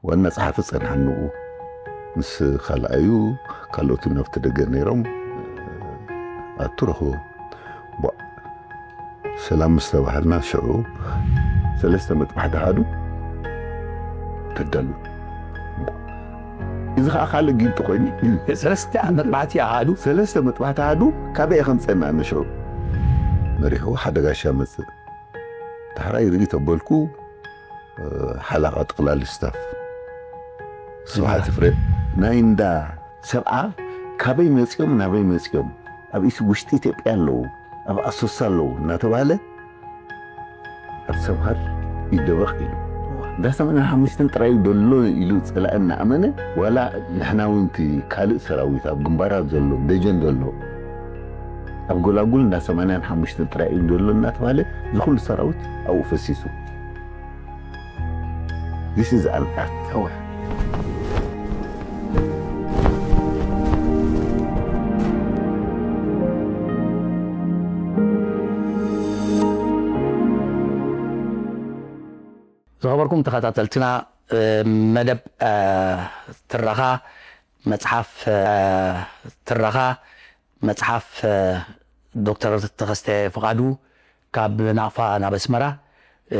ዋና ጸሓፊ ጸንሓ ንኡ ምስ ካልኣዩ ካልኦትን ኣብቲ ደገ ነይሮም። ኣቱ ረኽቦ። ቧ፣ ሰላም ምስ ተባሃልና ሽዑ ሰለስተ መጥባሕቲ ኣሃዱ ተዳሉ። እዚ ኸዓ ካልእ ጊንጢ ኮይኑ። ሰለስተ መጥባሕቲ ኣሃዱ። ሰለስተ መጥባሕቲ ኣሃዱ ካበይ ከምፀና ንሽዑ መሪሑ ሓደ ጋሻ መፅእ። ዳሕራይ ርኢ ተበልኩ። ሓላቓ ጠቕላሊ ስታፍ ስብሓት ፍሬ ናይ እንዳ ሰብዓ ካበይ መፂኦም ናበይ መፂኦም፣ ኣብ ኢስ ውሽጢ ኢትዮጵያ ኣለዉ፣ ኣብ ኣሶሳ ኣለዉ እናተባህለ ኣብ ሰብሃር ይደበቕ ኢሉ። እንዳ ሰማንያን ሓሙሽተን ጥራይ እዩ ዘሎ ኢሉ ፀላኢ እናኣመነ፣ ዋላ ንሕና እውን እቲ ካልእ ሰራዊት ኣብ ግንባራት ዘሎ ደጀን ዘሎ ኣብ ጎላጉል እንዳ ሰማንያን ሓሙሽተን ጥራይ እዩ ዘሎ እናተባህለ እዚ ኩሉ ሰራዊት ኣብኡ ፈሲሱ። This is an act. ዝኸበርኩም ተኸታተልትና፣ መደብ ትረኻ መፅሓፍ ትረኻ መፅሓፍ ዶክተር ተኸስተ ፍቓዱ ካብ ናቕፋ ናብ ኣስመራ፣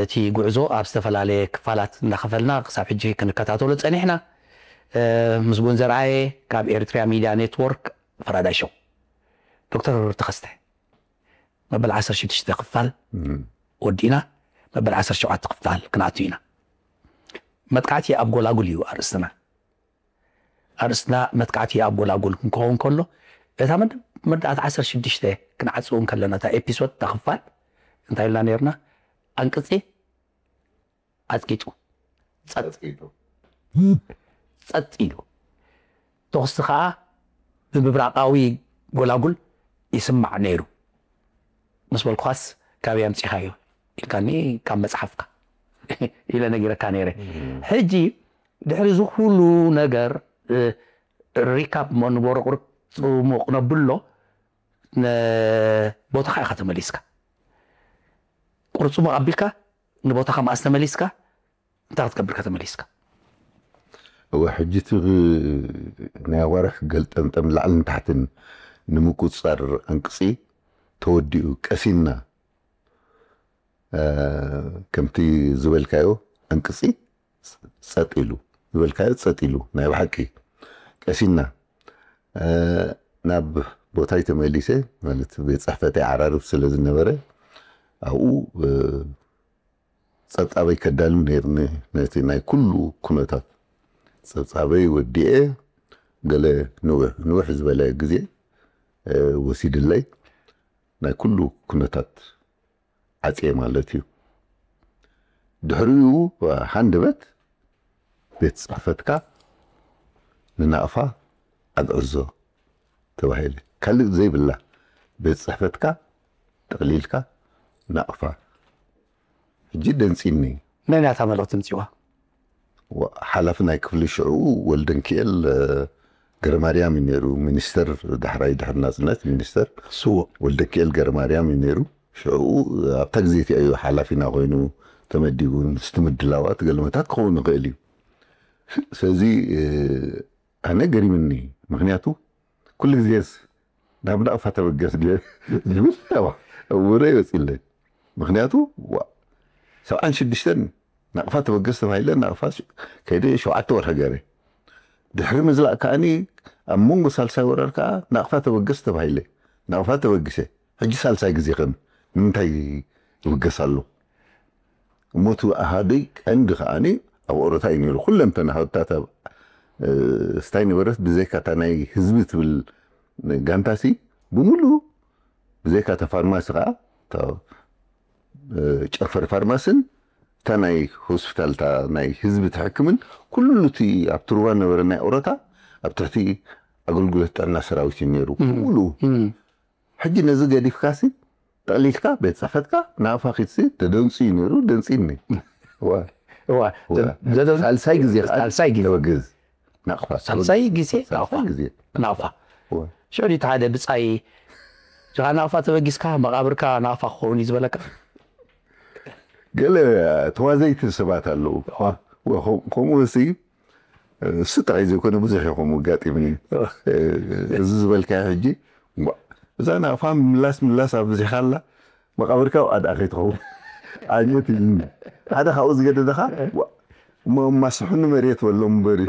እቲ ጉዕዞ ኣብ ዝተፈላለየ ክፋላት እንዳኸፈልና ክሳብ ሕጂ ክንከታተሎ ፀኒሕና። ምስጉን ዘርኣየ ካብ ኤርትርያ ሚድያ ኔትወርክ ፈራዳይ ሸው። ዶክተር ተኸስተ፣ መበል ዓሰርተ ሽዱሽተ ክፋል ወዲእና፣ መበል ዓሰርተ ሸውዓተ ክፋል ክንኣቱ ኢና። መጥቃዕቲ ኣብ ጎላጉል እዩ ኣርእስትና። ኣርእስትና መጥቃዕቲ ኣብ ጎላጉል ክንከውን ከሎ፣ እታ መወዳእታ ዓሰርተ ሽዱሽተ ክንዓፅው ከለና፣ እታ ኤፒሶድ፣ እታ ክፋል እንታይ ኢልና ነርና? ኣንቅፂ ኣፅቂጡ፣ ጸጥ ኢሉ፣ ተኹሲ ኸዓ ብምብራቓዊ ጎላጉል ይስማዕ ነይሩ። ምስ በልኩኻስ፣ ካበይ ኣምጺኻዮ ኢልካኒ? ካብ መጽሓፍካ ኢለ ነጊረካ ነይረ። ሕጂ ድሕሪ እዚ ኩሉ ነገር፣ ሪካፕ እሞ ንቦሮቕርጽ ጽሙቕ ነብሎ። ቦታኻ ኢኻ ተመሊስካ፣ ቁርጽሙቕ ኣቢልካ ንቦታኻ መኣስ ተመሊስካ? እንታይ ክትገብር ከተመሊስካ? እወ፣ ሕጂ እቲ ናይ ኣዋርሕ ገልጠምጠም ላዕልን ታሕትን ንምቁፅፃር ኣንቅፂ ተወዲኡ ቀሲንና። ከምቲ ዝበልካዮ ኣንቅፂ ጸጥ ኢሉ፣ ዝበልካዮ ጸጥ ኢሉ፣ ናይ ብሓቂ ቀሲንና። ናብ ቦታይ ተመሊሰ፣ ማለት ቤት ፅሕፈተይ ዓራርብ ስለ ዝነበረ ኣብኡ ፀብፃበይ ከዳልው ነይርኒ። ነቲ ናይ ኩሉ ኩነታት ፀብፃበይ ወዲኤ፣ ገለ ንውሕ ንውሕ ዝበለ ግዜ ወሲድለይ፣ ናይ ኩሉ ኩነታት ዓፅየ ማለት እዩ። ድሕሪኡ ሃንደበት ቤት ፅሕፈትካ ንናቕፋ ኣግዕዞ ተባሂለ። ካልእ ዘይብላ፣ ቤት ፅሕፈትካ ጠቕሊልካ ናቕፋ። ሕጂ ደንፂኒ። መን እያ እታ መልእኽቲ ምፂዋ? ሓላፊ ናይ ክፍሊ ሽዕኡ ወልደንኪኤል ገረማርያም እዩ ነይሩ፣ ሚኒስተር፣ ዳሕራይ ድሕሪ ናፅነት ሚኒስተር። ስዎ ወልደንኪኤል ገረማርያም እዩ ነይሩ። ሽዕኡ ኣብታ ግዜ እቲኣ እዩ ሓላፊና ኮይኑ ተመዲቡ። ምስቲ ምድላዋት ገለመታት ክኸውን ይኽእል እዩ። ስለዚ ኣነ ገሪምኒ። ምክንያቱ ኩሉ ግዜስ ናብ ናቕፋ ተበገስ ድየ ዝብል እውረ ይወፅለይ። ምክንያቱ ሰብዓን ሽዱሽተን ናቕፋ ተበገስ ተባሂለ፣ ናቕፋ ከይደ ሸውዓተ ወርሒ ገረ። ድሕሪ ምዝላእ ከዓኒ ኣብ መንጎ ሳልሳይ ወራር ከዓ ናቕፋ ተበገስ ተባሂለ፣ ናቕፋ ተበግሰ። ሕጂ ሳልሳይ ግዜ ከም ንምንታይ ይብገስ ኣሎ? እሞ እቲ ኣሃደይ ቀንዲ ከዓኒ ኣብ ኦሮታ እዩ ነይሩ። ኩለንተና ሃብታታ ስታይ ነበረት፣ ብዘይካ እታ ናይ ህዝቢ ትብል ጋንታሲ ብምሉኡ፣ ብዘይካ እታ ፋርማሲ ከዓ፣ እታ ጨፈር ፋርማስን እታ ናይ ሆስፒታል፣ እታ ናይ ህዝቢ ትሕክምን፣ ኩሉ እቲ ኣብ ትርዋ ነበረ ናይ ኦሮታ ኣብ ትሕቲ ኣገልግሎት ጥዕና ሰራዊት እዩ ነይሩ። ሙሉ ሕጂ ነዚ ገዲፍካሲ ጠቕሊልካ ቤት ጽሕፈትካ ናቕፋ ኪድሲ ተደንጽዩ ነይሩ፣ ደንጽዩኒ። ዋ። እዋ፣ ዋ። ዘደን- ሳልሳይ ግዜ ከዓ ሳልሳይ ግዜ። ተበግዝ ናቕፋ። ሳልሳይ ግዜ ሳልሳይ ናቕፋ። ግዜ። ናቕፋ። ዋ። ሽዑ እቲ ሓደ ብጻይ፣ ጅኻ ናቕፋ ተበጊስካ፣ መቓብርካ ናቕፋ ክኸውን እዩ ዝበለካ? ገለ ተዋዘይቲ ሰባት ኣለዉ። ዋ። ዋ፣ ከም- ከምኡ ሲ እሱ ጥራይ ዘይኮነ ብዙሕ ይኹም ኣጋጢምኒ። እዚ ዝበልካዮ ሕጂ እዛ ናቕፋ ምላስ ምላስ ኣብዚሓላ መቓብርካ ኣብኣ ደኣ ከይትኸውን ዓኘት ኢሉኒ። ሓደ ካብኡ ዝገደደኻ እሞ ማስሑኒ መሬት በሎም እምበር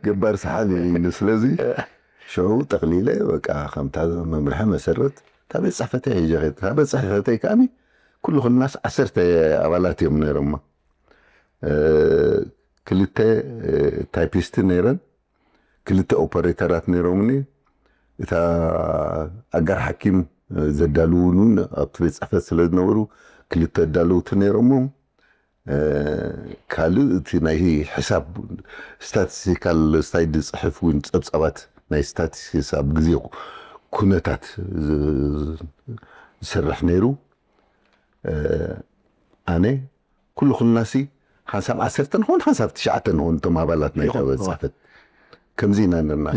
ገባር ሰሓኒ ኢሉኒ። ስለዚ ሽዑ ጠቕሊለ በቃ ከምታ መምርሒ መሰረት እታ ቤት ጽሕፈተይ ሒዘ ከይደ። እታ ቤት ጽሕፈተይ ከኣ ኩሉ ኩልናስ ዓሰርተ ኣባላት እዮም ነይሮማ። ክልተ ታይፒስት ነይረን፣ ክልተ ኦፐሬተራት ነይሮምኒ። እታ ኣጋር ሓኪም ዘዳልውንን ኣብቲ ቤት ጽሕፈት ስለ ዝነበሩ ክልተ ኣዳለውቲ ነይሮሞም። ካልእ እቲ ናይ ሕሳብ ስታቲስቲካል ስታይ ዝጽሕፍ እውን ጸብጻባት ናይ ስታቲስቲክስ ኣብ ግዜ ኩነታት ዝሰርሕ ነይሩ። ኣነ ኩሉ ኩልናሲ ሓንሳብ ዓሰርተ ንኾን ሓንሳብ ትሽዓተ ንኾን እቶም ኣባላት ናይ ቤት ጽሕፈት ከምዚ ኢና ነርና።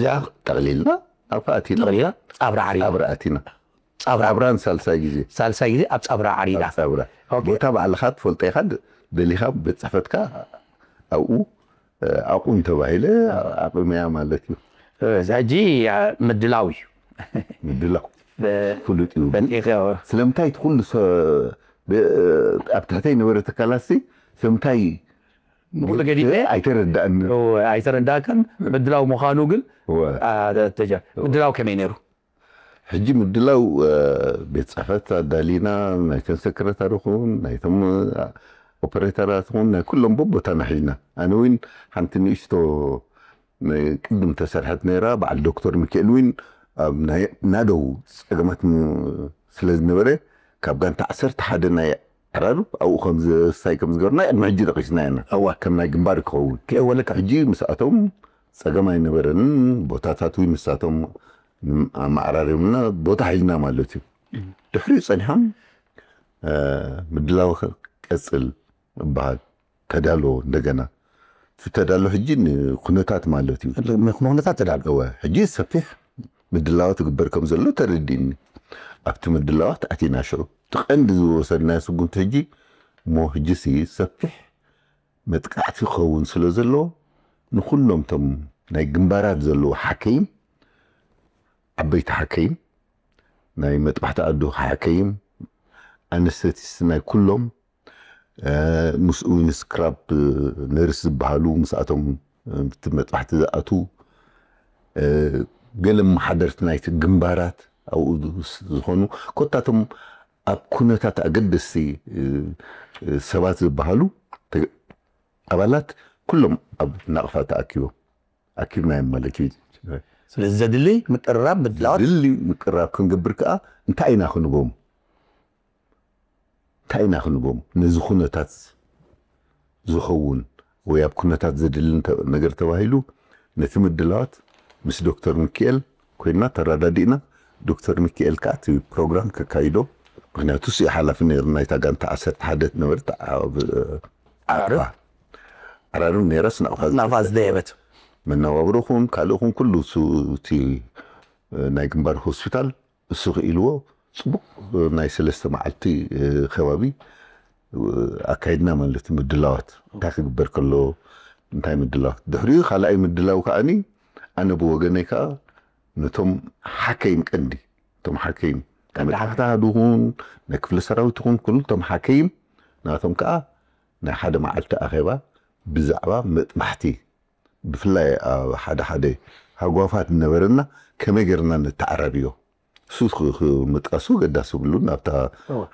ጠቕሊልና ኣብኣ ኣቲና ጠቕሊልና ጻብራ ዓሪና ጻብራ ኣቲና ጻብራ ጻብራን ሳልሳይ ግዜ ሳልሳይ ግዜ ኣብ ጻብራ ዓሪና ኣብ ጻብራ ኦኬ። ቦታ ባዕልኻ ትፈልጦ ኢኻ። ደ- ደሊኻ ቤት ጽሕፈትካ ኣብኡ ኣቑም ተባሂለ ኣቑመያ ማለት እዩ። እዚ ሕጂ ምድላው እዩ። ምድላው ፍሉጥ እዩ። ፈጢርካ ስለምንታይ እቲ ኩሉ ሰ- ብ- ኣብ ትሕተይ ነበረ ትካላት ሲ ስለምንታይ ንኩሉ ገዲፈ ኣይተረዳእን። ኣይተረዳእካን። ምድላው ምዃኑ ግን እወ። ኣ- ተጀ- ምድላው ከመይ ነይሩ? ሕጂ ምድላው ቤት ጽሕፈት ኣዳሊና ናይተን ሰክረታሪ ኹን ናይቶም ኦፐሬተራት ኹን ናይ ኩሎም በቦታና ሒዝና። ኣነ እውን ሓንቲ ንእሽቶ ቅድም ተሰርሐት ነይራ። በዓል ዶክተር ሚካኤል እውን ኣብ ናይ ናደው ጸገማት ስለ ዝነበረ ካብ ጋንታ ዓሰርተ ሓደ ናይ ኣራሩ ኣብኡ ከም ዝሳይ ከም ዝገርና ቅድሚ ሕጂ ጠቂስና ኢና። እዋ። ከም ናይ ግንባር ክኸውን ክእወልካ ሕጂ ምስኣቶም ጸገም ኣይነበረንን። ቦታታት እውን ንሳቶም ኣመዓራሪዮምና ቦታ ሒዝና ማለት እዩ። ድሕሪኡ ጸኒሖም ምድላው ቀጽል እበሃል። ተዳሎ እንደገና እቲ ተዳሎ ሕጂ ንኩነታት ማለት እዩ። ንኩነታት ተዳሎ። እወ፣ ሕጂ ሰፊሕ ምድላዋት ትግበር ከም ዘሎ ተረዲእኒ። ኣብቲ ምድላዋት ኣቲና ሽዑ እቲ ቀንዲ ዝወሰድናዮ ስጉምቲ ሕጂ እሞ ሕጂ ሲ ሰፊሕ መጥቃዕቲ ክኸውን ስለ ዘሎ ንኩሎም ቶም ናይ ግንባራት ዘለዉ ሓከይም ዓበይቲ ሓከይም ናይ መጥባሕቲ ኣዶ ሓከይም ኣነስተቲስት ናይ ኩሎም ምስኡ እውን ስክራፕ ነርስ ዝበሃሉ ምስኣቶም እቲ መጥባሕቲ ዝኣትዉ ገለ መሓደርቲ ናይቲ ግንባራት ኣብኡ ዝኾኑ ኮታቶም ኣብ ኩነታት ኣገደስቲ ሰባት ዝበሃሉ ኣባላት ኩሎም ኣብ ናቕፋ ተኣኪቦም ኣኪብናዮም ማለት እዩ። ስለዚ ዘድሊ ምቅርራብ ምድላዋት ድሊ ምቅራብ ክንገብር ከዓ እንታይ ኢና ክንቦም እንታይ ኢና ክንቦም ነዚ ኩነታት ዝኸውን ወይ ኣብ ኩነታት ዘድሊ እንተ- ነገር ተባሂሉ ነቲ ምድላዋት ምስ ዶክተር ሚካኤል ኮይና ተረዳዲእና። ዶክተር ሚካኤል ከዓ እቲ ፕሮግራም ከካይዶ ምክንያቱ እሱ ሓላፊ ነይሩ ናይታ ጋንታ ዓሰርተ ሓደ ነበረት ዓራርም ነይራስ ናቕፋ ናፋስ ደየበት መነባብሮኹም ካልእኹም ኩሉ እሱ እቲ ናይ ግንባር ሆስፒታል እሱ ክኢልዎ ጽቡቕ ናይ ሰለስተ መዓልቲ ከባቢ ኣካይድና ማለት ምድላዋት እንታይ ክግበር ከሎ እንታይ ምድላዋት ድሕሪኡ ካልኣይ ምድላው ከዓኒ ኣነ ብወገነይ ከዓ ነቶም ሓከይም ቀንዲ እቶም ሓከይም ናይ መጥባሕቲ ኣሃዱ ይኹን ናይ ክፍለ ሰራዊት ይኹን ኩሉ እቶም ሓከይም ናቶም ከዓ ናይ ሓደ መዓልቲ ኣኼባ ብዛዕባ መጥባሕቲ ብፍላይ ኣብ ሓደ ሓደ ሃጓፋት ዝነበረና ከመይ ጌርና ነተዓራርዮ እሱ ምጥቃሱ ገዳስ ብሉ ናብታ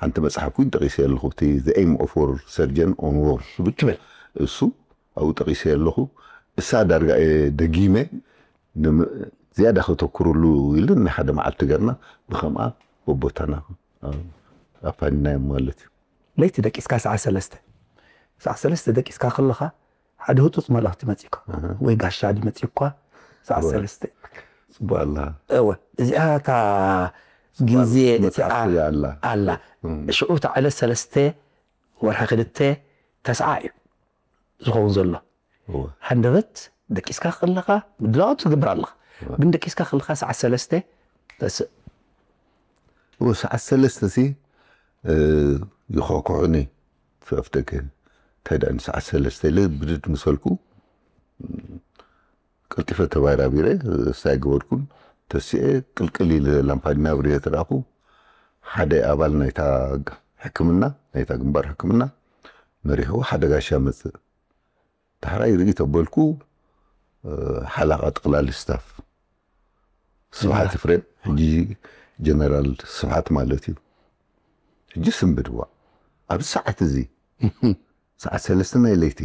ሓንቲ መፅሓፍ እውን ጠቂሰ ኣለኹ እቲ the aim of war surgeon on war ትብል እሱ ኣብኡ ጠቂሰ ኣለኹ እሳ ዳርጋ እየ ደጊመ ዝያዳ ከተኩርሉ ኢሉ ናይ ሓደ መዓልቲ ገርና ብከምኣ በቦታና ኣፋኒናዮም ማለት እዩ ለይቲ ደቂስካ ሰዓት ሰለስተ ሰዓት ሰለስተ ደቂስካ ከለኻ ሓደ ህፁፅ መልእኽቲ መፂእካ ወይ ጋሻ ድመፂእኳ ሰዓት ሰለስተ ፅቡቅ ኣላ እወ እዚኣ እታ ግዜ እቲኣ ኣላ ሽዑ እታ ዕለት ሰለስተ ወርሒ ክልተ ተስዓ እዩ ዝኸውን ዘሎ ሃንደበት ደቂስካ ከለኻ ምድላዋት ትገብር ኣለኻ ግን ደቂስካ ከለኻ ሰዓት ሰለስተ ተስእ እወ ሰዓት ሰለስተ ሲ ይኾኩሑኒ ኣፍደገ እንታይ ደኣ ንሰዓት ሰለስተ ኢለ ብድድ ምሰልኩ ቀልጢፈ ተባራቢረ፣ እስታይ ገበርኩን ተሲኤ ቅልቅል ኢለ ላምፓዲና ብሬ ተራኹ። ሓደ ኣባል ናይታ ሕክምና፣ ናይታ ግንባር ሕክምና መሪሑ ሓደ ጋሻ መጽእ። ዳሕራይ ርኢ ተበልኩ፣ ሓላቓ ጠቕላሊ ስታፍ ስብሓት ፍሬም፣ ሕጂ ጀነራል ስብሓት ማለት እዩ። ሕጂ ስንብድዋ ኣብ ሰዓት እዚ ሰዓት ሰለስተ ናይ ለይቲ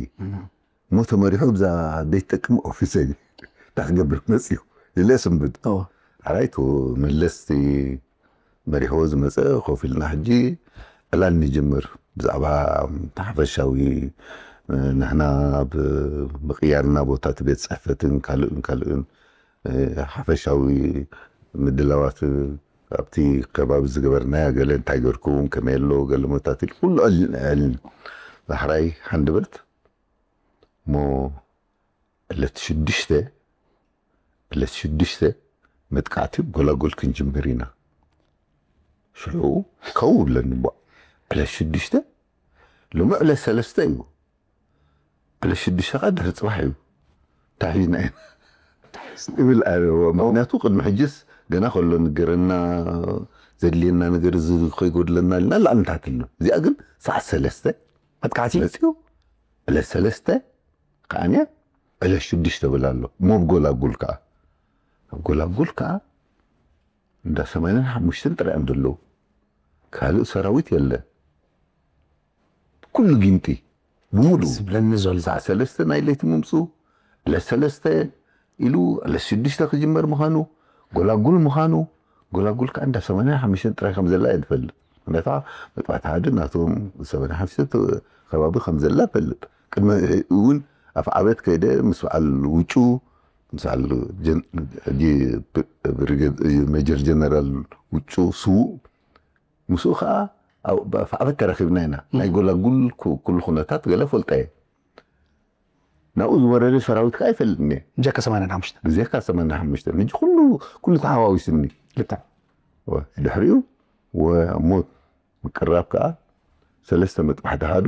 እሞ ተመሪሑ ብዛ ዘይትጠቅም ኦፊሰ እንታይ ክገብር መፅዩ ኢለ ስንብድ። ሓራይ ቶ መለስቲ መሪሕዎ ዝመፀ ኮፍ ኢልና ሕጂ ዕላል ንጅምር ብዛዕባ ሓፈሻዊ ንሕና ብምቕያርና ቦታት ቤት ፅሕፈትን ካልእን ካልእን ሓፈሻዊ ምድላዋት ኣብቲ ከባቢ ዝገበርናያ ገለ እንታይ ገርኩም ከመይ ኣሎ ገለ መታት ኢሉ ኩሉ ዕልን ዕልን ዳሕራይ ሓንደበት እሞ ዕለት ሽዱሽተ ዕለት ሽዱሽተ መጥቃዕቲ ጎላጎል ክንጅምር ኢና። ሽዑ ከው ብለኒ እሞ ዕለት ሽዱሽተ ሎሚ ዕለት ሰለስተ እዩ። ዕለት ሽዱሽተ ከዓ ድሕሪ ፅባሕ እዩ። እንታይ ሒዝና ኢና ይብል ኣለዎ። ምክንያቱ ቅድሚ ሕጅስ ገና ከሎ ንገረና ዘድልየና ነገር እዚ ከይጎድለና ኢልና ላዕልንታት ኣሎ። እዚኣ ግን ሰዓት ሰለስተ መጥቃዕቲ መፅኡ ዕለት ሰለስተ ከዓንያ ዕለት ሽዱሽተ ብል ኣሎ። እሞ ኣብ ጎላጉል ከዓ ኣብ ጎላጉል ከዓ እንዳ ሰማንያን ሓሙሽተን ጥራይ እዮም ዘለዉ። ካልእ ሰራዊት የለ። ኩሉ ጊንጢ ብሙሉ ዝብለኒ ዘሎ ሰዓት ሰለስተ ናይ ለይቲ ምምፁ ዕለት ሰለስተ ኢሉ ዕለት ሽዱሽተ ክጅመር ምዃኑ ጎላጉል ምዃኑ ጎላጉል ከዓ እንዳ ሰማንያን ሓሙሽተን ጥራይ ከም ዘላ እየ ዝፈልጥ። ምክንያቱ መጥባሕቲ ሓደ ናቶም ሰማንያን ሓሙሽተ ከባቢ ከም ዘላ እፈልጥ። ቅድሚ እውን ኣፍ ዓበት ከይደ ምስ በዓል ውጩ ምስ በዓል ሜጀር ጀነራል ውጩ ስዉእ ምስኡ ከዓ ኣፍ ዓበት ተራኺብና ኢና። ናይ ጎላጉል ኩሉ ኩነታት ገለ ፈልጠ እየ። ናብኡ ዝወረደ ሰራዊት ከዓ ኣይፈልጥን እየ። ብጀካ ሰማንያን ሓሙሽተ ብጀካ ሰማንያን ሓሙሽተ ሕጂ ኩሉ ኩሉ ተሓዋዊስኒ። ልክዕ። ድሕሪኡ ሞት ምቅራብ ከዓ ሰለስተ መጥባሕቲ ኣሃዱ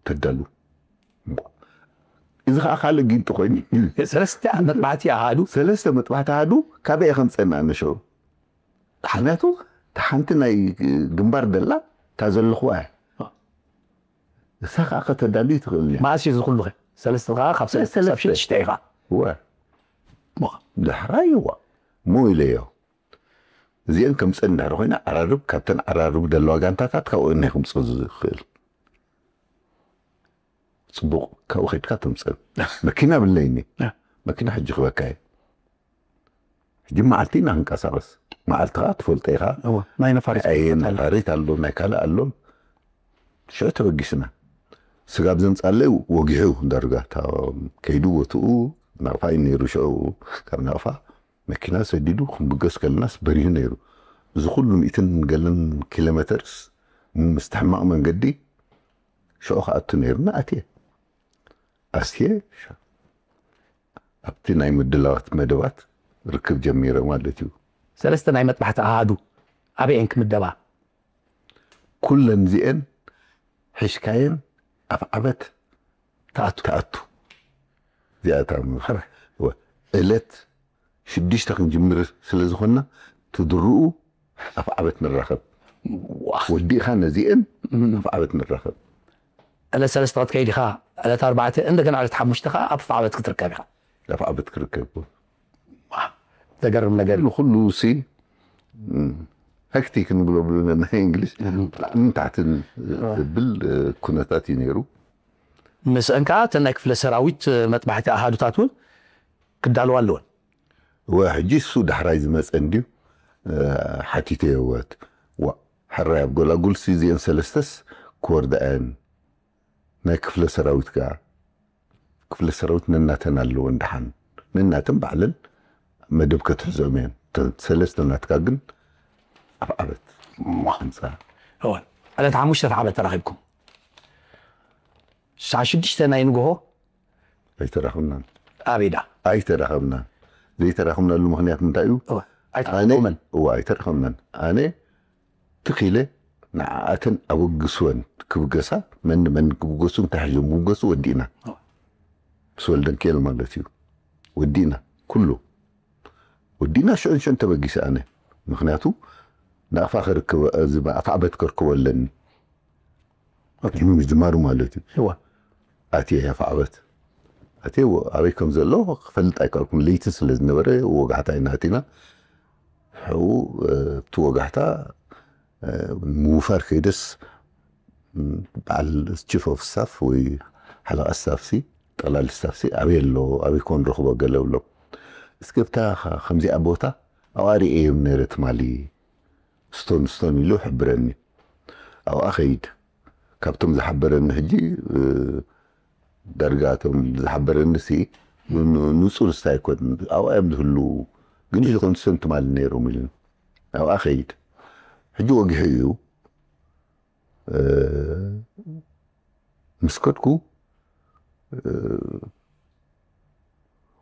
ተዳሉ። እዚ ከዓ ካልእ ጊንጢ ኮይኑ ሰለስተ መጥባሕቲ ኣሃዱ ሰለስተ መጥባሕቲ ኣሃዱ ካበይ ከም ፀናእኒ ሽዑ ምክንያቱ ሓንቲ ናይ ግንባር ደላ እታ ዘለኹዋ እያ። እሳ ከዓ ከተዳሉ ትኽእል እያ። መዓስ እዩ እዚ ኩሉ ከ? ሰለስተ ከዓ ካብ ሰለስተ ክሳብ ሽዱሽተ ኢኻ። እወ። ዳሕራይ እዋ እሞ ኢለዮ። እዚአን ከምፀን ድሕሪ ኮይና ዓራርብ ካብተን ዓራርብ ዘለዋ ጋንታታት ካብኡ ናይ ክምፅእ ዝኽእል ፅቡቕ ካብኡ ከድካ ተምፀን መኪና ብለይኒ መኪና ሕጂ ክበካ እየ ሕጂ መዓልቲ ኢና ክንቀሳቐስ መዓልቲ ከዓ ትፈልጦ ኢኻ ናይ ነፋሪት ኣሎ ናይ ካልእ ኣሎ ሽዑ ተበጊስና ስጋብ ዘምፃለይ ወጊሑ ዳርጋ ከይዱ ቦትኡ ናቕፋ እዩ ነይሩ ሽዑ ካብ ናቕፋ መኪና ሰዲዱ ክንብገስ ከለናስ በሪሁ ነይሩ እዚ ኩሉ ሚእትን ገለን ኪሎ ሜተርስ ምስቲ ሕማቕ መንገዲ ሽዑ ክኣቱ ነይሩና ኣትየ ኣስየ ኣብቲ ናይ ምድላዋት መደባት ርክብ ጀሚረ ማለት እዩ። ሰለስተ ናይ መጥባሕቲ ኣሃዱ ኣበየን ክምደባ? ኩለን እዚኤን ሒሽካየን ኣፍ ዓበት ትኣቱ ትኣቱ እዚኣታ እለት ሽዱሽተ ክንጅምር ስለ ዝኾንና ትድርኡ ኣፍ ዓበት ንራኸብ ወዲእኻ ነዚአን ኣፍ ዓበት ንራኸብ ዕለት ሰለስተ ክትከይድ ኢኻ ዕለት ኣርባዕተ እንደገና ዕለት ሓሙሽተ ከዓ ኣብ ኣፍ ዓበት ክትርከብ ኢኻ ኣፍ ዓበት ክርከብ ዘገርም ነገር ንኩሉ ሲ ሄክቲክ ንብሎ ናይ እንግሊሽ ንታሕትን ዝብል ኩነታት እዩ ነይሩ ምስአን ከዓ እተን ናይ ክፍለ ሰራዊት መጥባሕቲ ኣሃዱታት እውን ክዳለዋ ኣለወን እወ ሕጂ እሱ ዳሕራይ ዝመፀ እንድዩ ሓቲተዮ ወት ዋ ሕራይ ኣብ ጎላጉልሲ እዚአን ሰለስተስ ክወርድኣየን ናይ ክፍለ ሰራዊት ከኣ ክፍለ ሰራዊት ነናተን ኣለወን ደሓን ነናተን ባዕለን መደብ ከትሕዘኦም እየን ሰለስተ ናትካ ግን ኣፍዓበት ዕለት ሓሙሽተ ኣፍዓበት ተራኺብኩም ሰዓ ሽዱሽተ ናይ ንግሆ ኣይተራኸብናን። ኣበይ ደኣ? ኣይተራኸብናን። ዘይተራኸብናሉ ምኽንያት እንታይ እዩ? ኣይተራኸብናን። እወ ኣይተራኸብናን። ኣነ ትኽ ኢለ ንዓኣተን ኣበግስወን ክብገሳ መን መን ክብገሱ እንታይ ሒዞም ክብገሱ ወዲእና። ምስ ወልደንኪኤል ማለት እዩ። ወዲእና ኩሉ ወዲእና ሽዑን ሽዑን ተበጊሰ ኣነ። ምክንያቱ ናቕፋ ክርከበ እዚ ኣፍዓበት ክርከቦ ኣለኒ። ቅድሚ ምጅማሩ ማለት እዩ። እዋ ኣትየ ኣፍዓበት ኣትየ ኣበይ ከም ዘሎ ክፈልጥ ኣይከኣልኩን። ለይቲ ስለ ዝነበረ ወጋሕታ ኢና ኣቲና። ሕኡ እቲ ወጋሕታ ምውፋር ከይደስ በዓል ቺፍ ኦፍ ስታፍ ወይ ሓለቓ ስታፍሲ ጠቕላሊ ስታፍሲ ኣበይ ኣሎ ኣበይ ኮን ረኽቦ ገለ ብሎ እስከብታ ከምዚኣ ቦታ ኣብኣ ርእዮም ነረ ትማሊ ስቶን ስቶን ኢሉ ሕብረኒ ኣብኣ ኸይድ ካብቶም ዝሓበረኒ ሕጂ ዳርጋ እቶም ዝሓበረኒ ሲ ንፁር ስታይ ኮን ኣብኣ እዮም ዝህሉ ግን እዚ ኮን ስቶን ትማሊ ነይሮም ኢሉ ኣብኣ ኸይድ ሕጂ ወጊሑ እዩ ምስ ከድኩ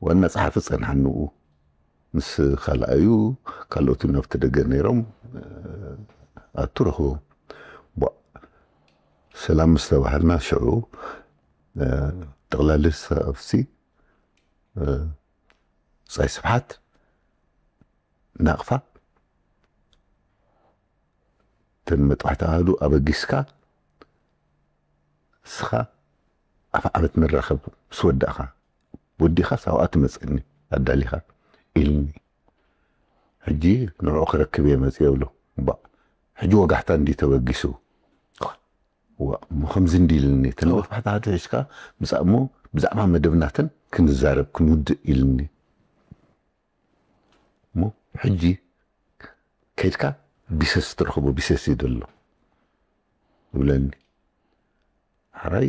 ዋና ጸሓፊ ጸንሓንኡ ምስ ካልኣዩ ካልኦት ናብቲ ደገ ነይሮም ኣቱ ረኽቦም ሰላም ምስ ተባሃልና ሽዑ ጠቕላሊ ሰብሲ ጻይ ስብሓት ናቕፋ እተን መጥባሕቲ ኣሃዱ ኣበጊስካ እስኻ ኣፍ ዓመት ንራኸብ ምስ ወዳእኻ ወዲኻ ሳብኣ ትመፀኒ ኣዳሊኻ ኢልኒ ሕጂ ንዕኡ ክረክብ እየ መፅእ ብሎ እባ ሕጂ ወጋሕታ እንዲ ተበጊሱ እሞ ከምዚ እንዲ ኢልኒ እተን መጥባሕቲ ኣሃዱ ሒዝካ ምፃእ እሞ ብዛዕባ መደብናተን ክንዛረብ ክንውድእ ኢልኒ እሞ ሕጂ ከይድካ ቢሰስ ትረኽቦ ቢሰስ እዩ ዘሎ ይብለኒ ሓራይ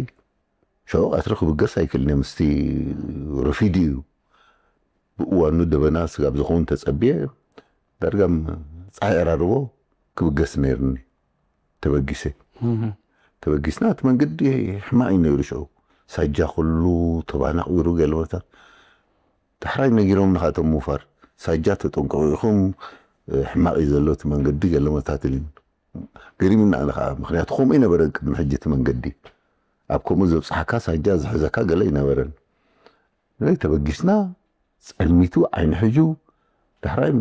ሸው ቀትሪ ክብገስ ኣይክእልን ምስቲ ረፊድ እዩ ብእዋኑ ደበና ስጋብ ዝኸውን ተፀቢየ ዳርጋም ፀሓይ ዕራርቦ ክብገስ ነይርኒ ተበጊሰ ተበጊስና እቲ መንገዲ ሕማቕ እዩ ነይሩ ሸው ሳጃ ኩሉ ተባናቑሩ ገለመታት ዳሕራይ ነጊሮም ንኻቶም ምውፋር ሳጃ ተጠንቀቑ ኢኹም ሕማቕ እዩ ዘሎ እቲ መንገዲ ገለመታት ኢሉ ገሪምና ኣነ ከዓ ምክንያቱ ከምኡ ይነበረ ቅድሚ ሕጂ እቲ መንገዲ ኣብ ከምኡ ዘብፅሓካ ሳጃ ዝሕዘካ ገለ ይነበረን ናይ ተበጊስና ፀልሚቱ ዓይኒ ሕዩ ዳሕራይ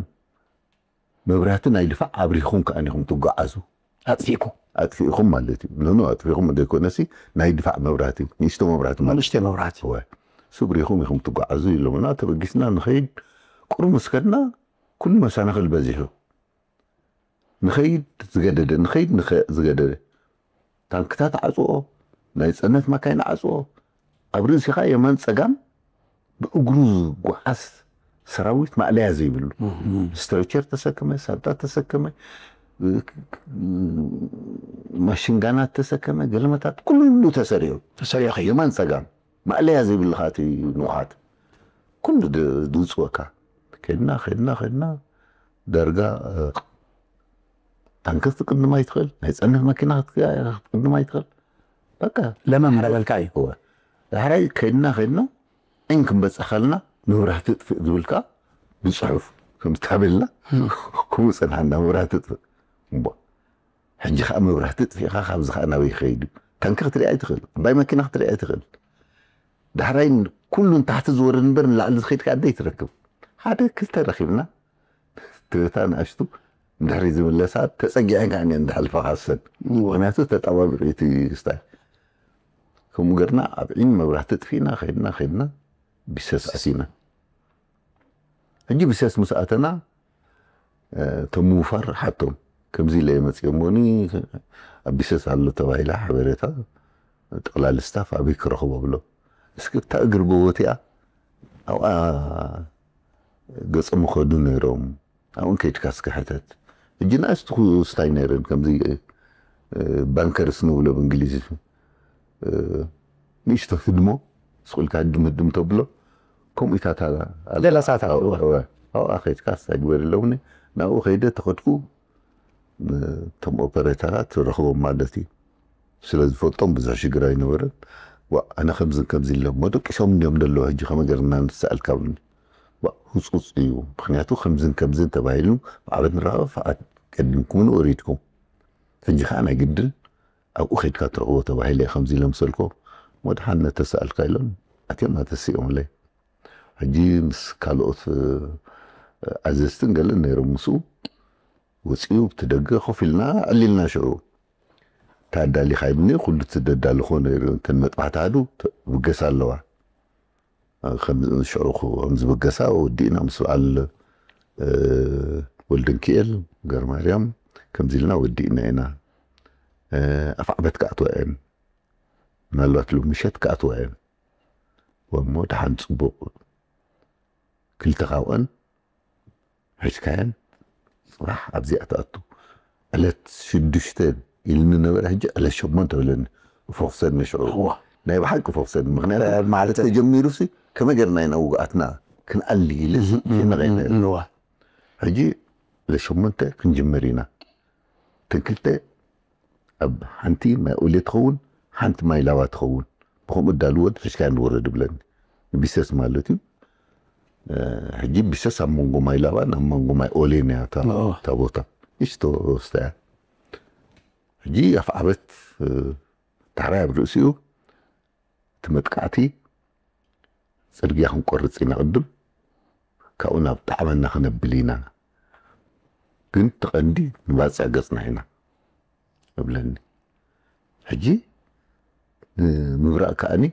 መብራህቲ ናይ ድፋዕ ኣብሪኹም ከዓ ኢኹም ትጓዓዙ ኣጥፊእኩም ኣጥፊእኹም ማለት እዩ ኖኖ ኣጥፊእኹም ዘይኮነሲ ናይ ድፋዕ መብራህቲ ንእሽቶ መብራህቲ ማለት ንእሽቶ መብራህቲ ስብሪኹም ኢኹም ትጓዓዙ ኢሎምና ተበጊስና ንኸይድ ቁሩብ ምስ ከድና ኩሉ መሳናኽል በዚሑ ንኸይድ ዝገደደ ንኸይድ ዝገደደ ታንክታት ዓፅኦ ናይ ፅዕነት ማካይን ዓፅኦ ኣብ ርእሲኻ የማን ፀጋም ብእግሩ ዝጓዓዝ ሰራዊት ማእለያ ዘይብሉ ስትሬቸር ተሰከመ ሳንጣ ተሰከመ ማሽንጋናት ተሰከመ ገለመታት ኩሉ ተሰሪዑ ተሰሪዑ የማን ፀጋም ማእለያ ዘይብልኻ እቲ ንቑሓት ኩሉ ድውፅወካ ከድና ከድና ከድና ዳርጋ ታንከር ክትቅድም ኣይትኽእል ናይ ፅዕነት መኪና ክትቅድም ኣይትኽእል በቃ ለመም እንዳበልካ እዩ ዳሕራይ ከድና ከድና ዕን ክንበፅእ ከለና መብራህቲ ጥፍእ ዝብል ከዓ ብፅሑፍ ከም ዝታበልና ከምኡ ፀንሓና መብራህቲ ጥፍእ እምቦ ሕጂ ከዓ መብራህቲ ጥፊእካ ካብዚ ከዓ ናበይ ይኸይድ እዩ ታንኪ ክትሪኣ ኣይትኽእል ዓባይ መኪና ክትሪኣ ኣይትኽእል ዳሕራይ ኩሉ ንታሕቲ ዝወርድ እምበር ንላዕሊ ዝኸይድ ከዓ ደይ ትረክብ ሓደ ክልተ ረኪብና ትታ ንኣሽቱ እንድሕሪ ዝምለሳ ተፀጊዐን ከዓ እየን ዝሓልፋ ካሰን ምክንያቱ ተጣባቢቑ እቲ ስታይ ከምኡ ገርና ኣብ ዒን መብራህቲ ጥፊእና ከድና ከድና ቢሰስ ኣሲና ሕጂ ቢሰስ ምስ ኣተና እቶም ምውፋር ሓቶም ከምዚ ኢለ መፅኦሞኒ ኣብ ቢሰስ ኣሎ ተባሂላ ሓበሬታ ጠቕላሊ ስታፍ ኣበይ ክረኽቦ ብሎ እስክታ እግር ጎቦ እቲኣ ኣብኣ ገፆም ይኸዱ ነይሮም ኣብኡን ከይድካ እስከ ሕተት ሕጂ ንኣሽቱ ስታይ ነይረን ከምዚ ባንከርስ ንብሎ ብእንግሊዝ ንእሽቶ ህድሞ ስቑልካ ህድም ህድም ተብሎ ከምኡኢታት ደላሳት ኣብኣ ከይድካ ስታይ ግበር ኣለውኒ ናብኡ ከይደ ተኸድኩ እቶም ኦፐሬተራት ረኽቦም ማለት እዩ ስለ ዝፈልጦም ብዙሕ ሽግር ኣይነበረን ኣነ ከምዝን ከምዚ ኢሎም መደቂሶም እንዲዮም ዘለዉ ሕጂ ከመይ ገርና ንስኣልካ ብሉኒ ህፁፅ እዩ ምክንያቱ ከምዝን ከምዝን ተባሂሉ ብዓበት ንራኸብ ቀዲምኩምን ወሪድኩም ሕጂ ከዓ ናይ ግድን ኣብኡ ከድካ ትረኽቦ ተባሂለ ከምዚ ኢሎም ሰልኮ መድሓን ነተሰኣልካ ኢሎም ኣትዮም ኣተሲኦምለይ ሕጂ ምስ ካልኦት ኣዘዝትን ገለን ነይሮም ምስኡ ወፂኡ ብቲ ደገ ኮፍ ኢልና ዕሊልና ሽዑ ታዳሊኻ ይብኒ ኩሉ ትደዳልኾ ነይሩ። እንተን መጥባሕቲ ኣሃዱ ብገሳ ኣለዋ። ከም ሽዑ ከም ዝበገሳ ወዲእና ምስ በዓል ወልደንኪኤል ገርማርያም ከምዚ ኢልና ወዲእና ኢና። ኣፍዓበት ክኣትዋ እየን፣ ምናልባት ሎሚ ምሸት ክኣትዋ እየን። ወሞ ደሓን ፅቡቕ ክልተ ካብአን ሒዝካየን ፅባሕ ኣብዚኣ ትኣቱ። ዕለት ሽዱሽተ ኢልኒ ነበረ፣ ሕጂ ዕለት ሸሞንተ ብለኒ። ፎክሰኒ ሽዑ ናይ ብሓቂ ፎክሰኒ። ምክንያቱ ማለት ተጀሚሩ ሲ ከመይ ገርና ኢና ውግኣትና ክንኣሊ ኢለ ጭንቐ። ሕጂ ዕለት ሸሞንተ ክንጅምር ኢና። ተን ክልተ ኣብ ሓንቲ ማይ ኦሌ ትኸውን፣ ሓንቲ ማይ ላባ ትኸውን። ብኸምኡ ዳልወን ሒዝካየን ንወረድ ብለኒ። ቢሰስ ማለት እዩ። ሕጂ ቢሰስ ኣብ መንጎ ማይ ላባን ኣብ መንጎ ማይ ኦሌን እያ እታ ቦታ። ንእሽቶ ስታ እያ። ሕጂ ኣፍዓበት ዳሕራይ ኣብ ርእሲኡ እቲ መጥቃዕቲ ጽርግያ ክንቆርጽ ኢና ቅድም፣ ካብኡ ናብ ጣዕመና ክነብል ኢና፣ ግን እቲ ቀንዲ ንባጽዕ ገጽና ኢና እብለኒ። ሕጂ ንምብራቕ ከኣኒ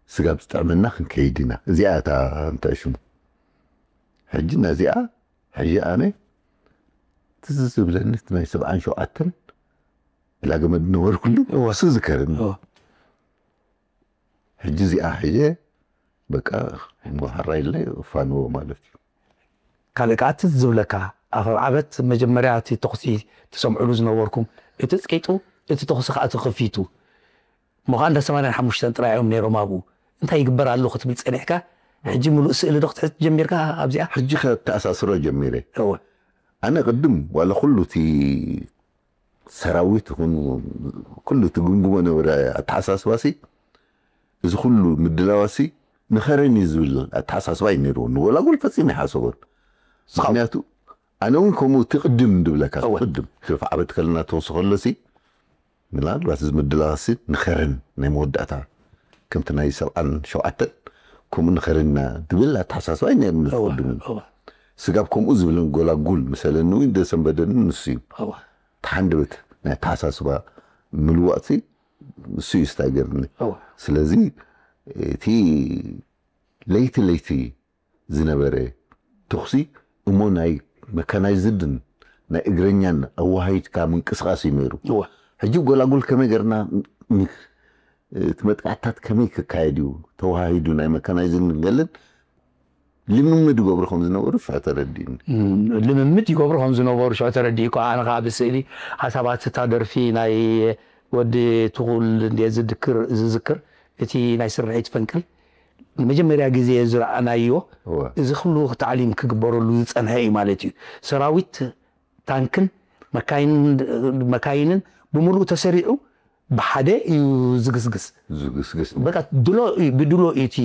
ስጋብ ዝጥዕመና ክንከይድ ኢና። እዚኣ እታ እንታይ ሽሙ። ሕጂ ነዚኣ ሕጂ ኣነ ትዝ ዝብለኒ እቲ ናይ ሰብዓን ሸውዓተን ዕላገመድ ነበርኩሉ። እሱ ዝከርኒ። ሕጂ እዚኣ ሕየ በቃ መሃራ ኢለ እፋንዎ ማለት እዩ። ካልእ ከዓ ትዝ ዝብለካ ኣብ ዓበት መጀመርያ እቲ ተኹሲ ትሰምዕሉ ዝነበርኩም እቲ ፅቂጡ እቲ ተኹሲ ከዓ ተኸፊቱ እሞ ከዓ እንዳ ሰማንያን ሓሙሽተን ጥራይ እዮም ነይሮም ኣብኡ እንታይ ይግበር ኣሎ ክትብል ፀኒሕካ ሕጂ ሙሉእ ስእሊ ዶ ክትሕዝ ጀሚርካ ኣብዚኣ ሕጂ ከተኣሳስሮ ጀሚረ። ኣነ ቅድም ዋላ ኩሉ እቲ ሰራዊት ይኹን ኩሉ እቲ ግምግሞ ነበረ ኣተሓሳስባሲ እዚ ኩሉ ምድላዋሲ ንኸረን እዩ ዝብል ኣተሓሳስባ እዩ ነይርዎ። ንጎላጉል ፈፂሙ ይሓሰቦን ምክንያቱ ኣነ እውን ከምኡ እቲ ቅድም እንድብለካ ቅድም ክፍ ዓበት ከለና ተወስኸሎሲ ምናልባት እዚ ምድላዋሲ ንኸረን ናይ መወዳእታ ከምቲ ናይ ሰብዓን ሸውዓተን ከምኡ ንኸረንና ዝብል ኣተሓሳስባ እዩ ነይሩ። ንዝቅድም ስጋብ ከምኡ ዝብልን ጎላጉል ምሰለኒ እውን ደሰንበደኒ ንሱ እዩ። ተሓንደበት ናይ ኣተሓሳስባ ምልዋጥሲ ንሱ እዩ ስታገርኒ። ስለዚ እቲ ለይቲ ለይቲ ዝነበረ ተኹሲ እሞ ናይ መካናይዝድን ናይ እግረኛን ኣዋሃሂድካ ምንቅስቃስ እዩ ነይሩ። ሕጂ ጎላጉል ከመይ ገርና እቲ መጥቃዕትታት ከመይ ክካየድ እዩ ተዋሃሂዱ ናይ መካናይዝድን ገለን ልምምድ ይገብሩ ከም ዝነበሩ ሽዑ ተረዲእኒ። ልምምድ ይገብሩ ከም ዝነበሩ ሽዑ ተረዲእኳ ኣነ ከዓ ብስእሊ ሓሳባት እታ ደርፊ ናይ ወዲ ትኹል እንደ ዝድክር ዝዝክር እቲ ናይ ስርሒት ፈንቅል ንመጀመርያ ግዜ ዝረኣናዮ እዚ ኩሉ ታዕሊም ክግበረሉ ዝፀንሐ እዩ ማለት እዩ። ሰራዊት ታንክን መካይንን ብሙሉእ ተሰሪዑ ብሓደ እዩ ዝግስግስ። ዝግስግስ በቃ ድሎ እዩ፣ ብድሎ እዩ እቲ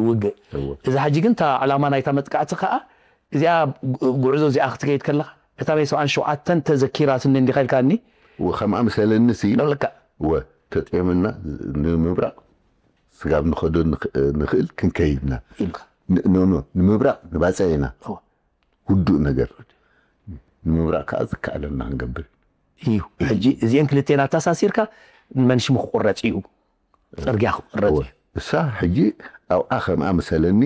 ውግእ። እወ። እዚ ሕጂ ግን እታ ዕላማ ናይታ መጥቃዕቲ ከዓ እዚኣ ጉ- ጉዕዞ እዚኣ ክትከይድ ከለኻ እታ ናይ ሰብዓን ሸውዓተን ተዘኪራትኒ እንዲኻ ኢልካኒ። ወ- ከምኣ ምሰለኒ ሲ ለካ ወ ተጥየመና ንምብራቕ ስጋብ ንኸዶ ንኽ- ንኽእል ክንከይድና ኢልካ ን- ኖ ኖ ንምብራቕ ንባፅዕ ኢና እወ። ውዱእ ነገር ንምብራቕ ከዓ ዝከኣለና ክንገብር እዩ። ሕጂ እዚአን ክልቴን ኣተኣሳሲርካ መን ሽሙ ክቁረፅ እዩ? ፅርግያ ክቁረፅ እዩ። እሳ ሕጂ ኣብኣ ከምኣ ምሰለኒ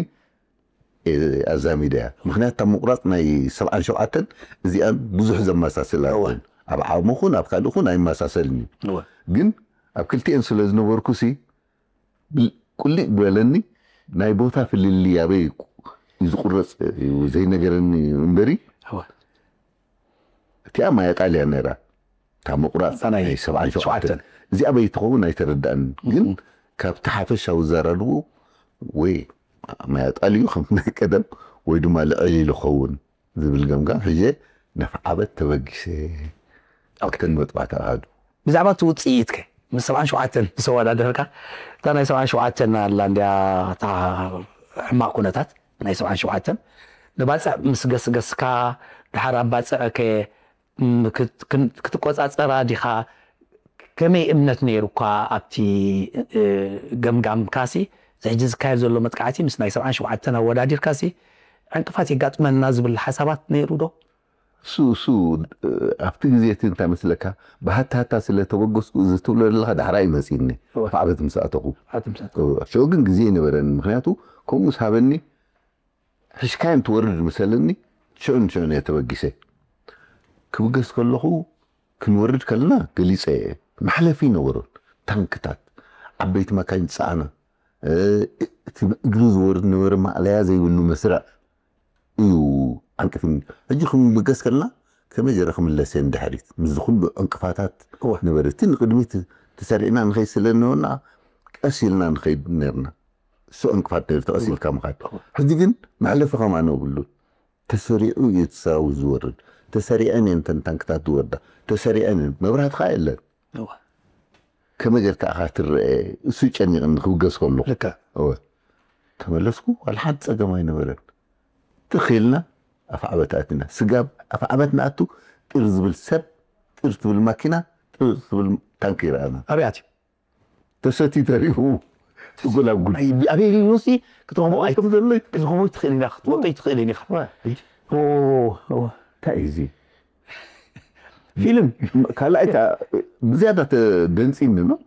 ኣዛሚደ እያ። ምክንያት ካብ ምቁራፅ ናይ ሰብዓን ሸውዓተን እዚኣን ብዙሕ ዘመሳስል ኣይኮን ኣብ ዓቕሚ ኹን ኣብ ካልእ ኹን ኣይመሳሰልን እዩ። ግን ኣብ ክልቲኤን ስለ ዝነበርኩ ሲ ቁሊዕ ዝበለኒ ናይ ቦታ ፍልልይ ኣበይ እዩ ዝቁረፅ ዘይነገረኒ እምበሪ እቲኣ ማያ ጣልያን ነይራ እታ ምቁራፅ ናይ ሰብዓን ሸውዓተን እዚኣ በይ ትኸውን ኣይተረዳእን ግን ካብቲ ሓፈሻዊ ዘረድኡ ወይ ማያ ጣልዩ ከም ናይ ቀደም ወይ ድማ ልዕል ኢሉ ኸውን ዝብል ገምጋም ሕጀ ነፍዓበት ተበጊሰ ኣብተን መጥባሕቲ ኣሃዱ ብዛዕባ እቲ ውፅኢት ከ ምስ ሰብዓን ሸውዓተን ምስ ኣወዳደርካ እታ ናይ ሰብዓን ሸውዓተን ኣላ እንድያ እታ ሕማቕ ኩነታት ናይ ሰብዓን ሸውዓተን ንባፅዕ ምስ ገስገስካ ድሓር ኣብ ባፅዕ ከ ክትቆፃፀራ ዲኻ ከመይ እምነት ነይሩካ ኣብቲ ገምጋምካሲ እቲ ሕጂ ዝካየድ ዘሎ መጥቃዕቲ ምስ ናይ ሰብዓን ሸውዓተን ኣወዳዲርካሲ ዕንቅፋት የጋጥመና ዝብል ሓሳባት ነይሩ ዶ? እሱ እሱ ኣብቲ ግዜ እቲ እንታይ መስለካ፣ ብሃታታ ስለ ተበገስኩ እዚ ትብሎ ዘለካ ዳሕራይ መፂኒ። እወ። ኣብ ዓበት ምስ ኣተኹ ኣትምሳት ሽዑ ግን ግዜ ይነበረኒ። ምክንያቱ ከምኡ ምስ ሃበኒ ሕሽካዮም ትወርድ ምሰለኒ ሽዑ ንሽዑ እየ ተበጊሰ። ክብገስ ከለኹ ክንወርድ ከለና ገሊፀ እየ። መሕለፊ ይነበሮን፣ ታንክታት፣ ዓበይቲ መካይን ዝፀዓና፣ እ፣ እቲ እግሪ ዝወርድ ነበረ፣ ማእለያ ዘይብሉ መስርዕ እዩ ዓንቂፍኒ። ሕጂ ክንብገስ ከለና ከመይ ገይረ ክምለስ እየ ንድሕሪት? ምስዚ ኩሉ ዕንቅፋታት እወ። ነበረ። እቲ ንቅድሚት ተሰሪዕና ንኸይድ ስለ ዝነበርና ቀስ ኢልና ንኸይድ ነርና። እሱ ዕንቅፋት ነይሩ፣ ተቐስ ኢልካ ምኻድ። ሕጂ ግን መሕለፊ ከማን የብሉን። ተሰሪዑ እዩ እቲ ሰራዊት ዝወርድ። ተሰሪዐን እየን እተን ታንክታት ዝወርዳ። ተሰሪዐን እየን። መብራህቲ ከዓ የለን። ከመይ ጌርካ ኢኻ ትረአ? እሱ ጨኒቕኒ ክብገስ ከለኹ። ልክዕ። እወ። ተመለስኩ፣ ዋላ ሓንቲ ጸገም ኣይነበረን። ትኽ ኢልና ኣፍዓበት ኣቲና። ስጋብ ኣፍዓበት ንኣቱ ጥር ዝብል ሰብ፣ ጥር ትብል ማኪና፣ ጥር ትብል ታንኪ ይረኣና። ኣበይ ኣትዩ? ተሰቲ ተሪፉ ትጎላጉል። ኣይ፣ ኣበይ ኢሉ ሲ ክትረኽቦ ኣይ- ከም ዘለይ ክትረኽቦ ትኽእል ኢና ክትወጦ ትኽእል ኢኻ። ኦ፣ ኦ፣ እንታይ እዩ እዚ? ፊልም ካልኣይ እታ ብዝያዳ ተደንፂኒ ነው።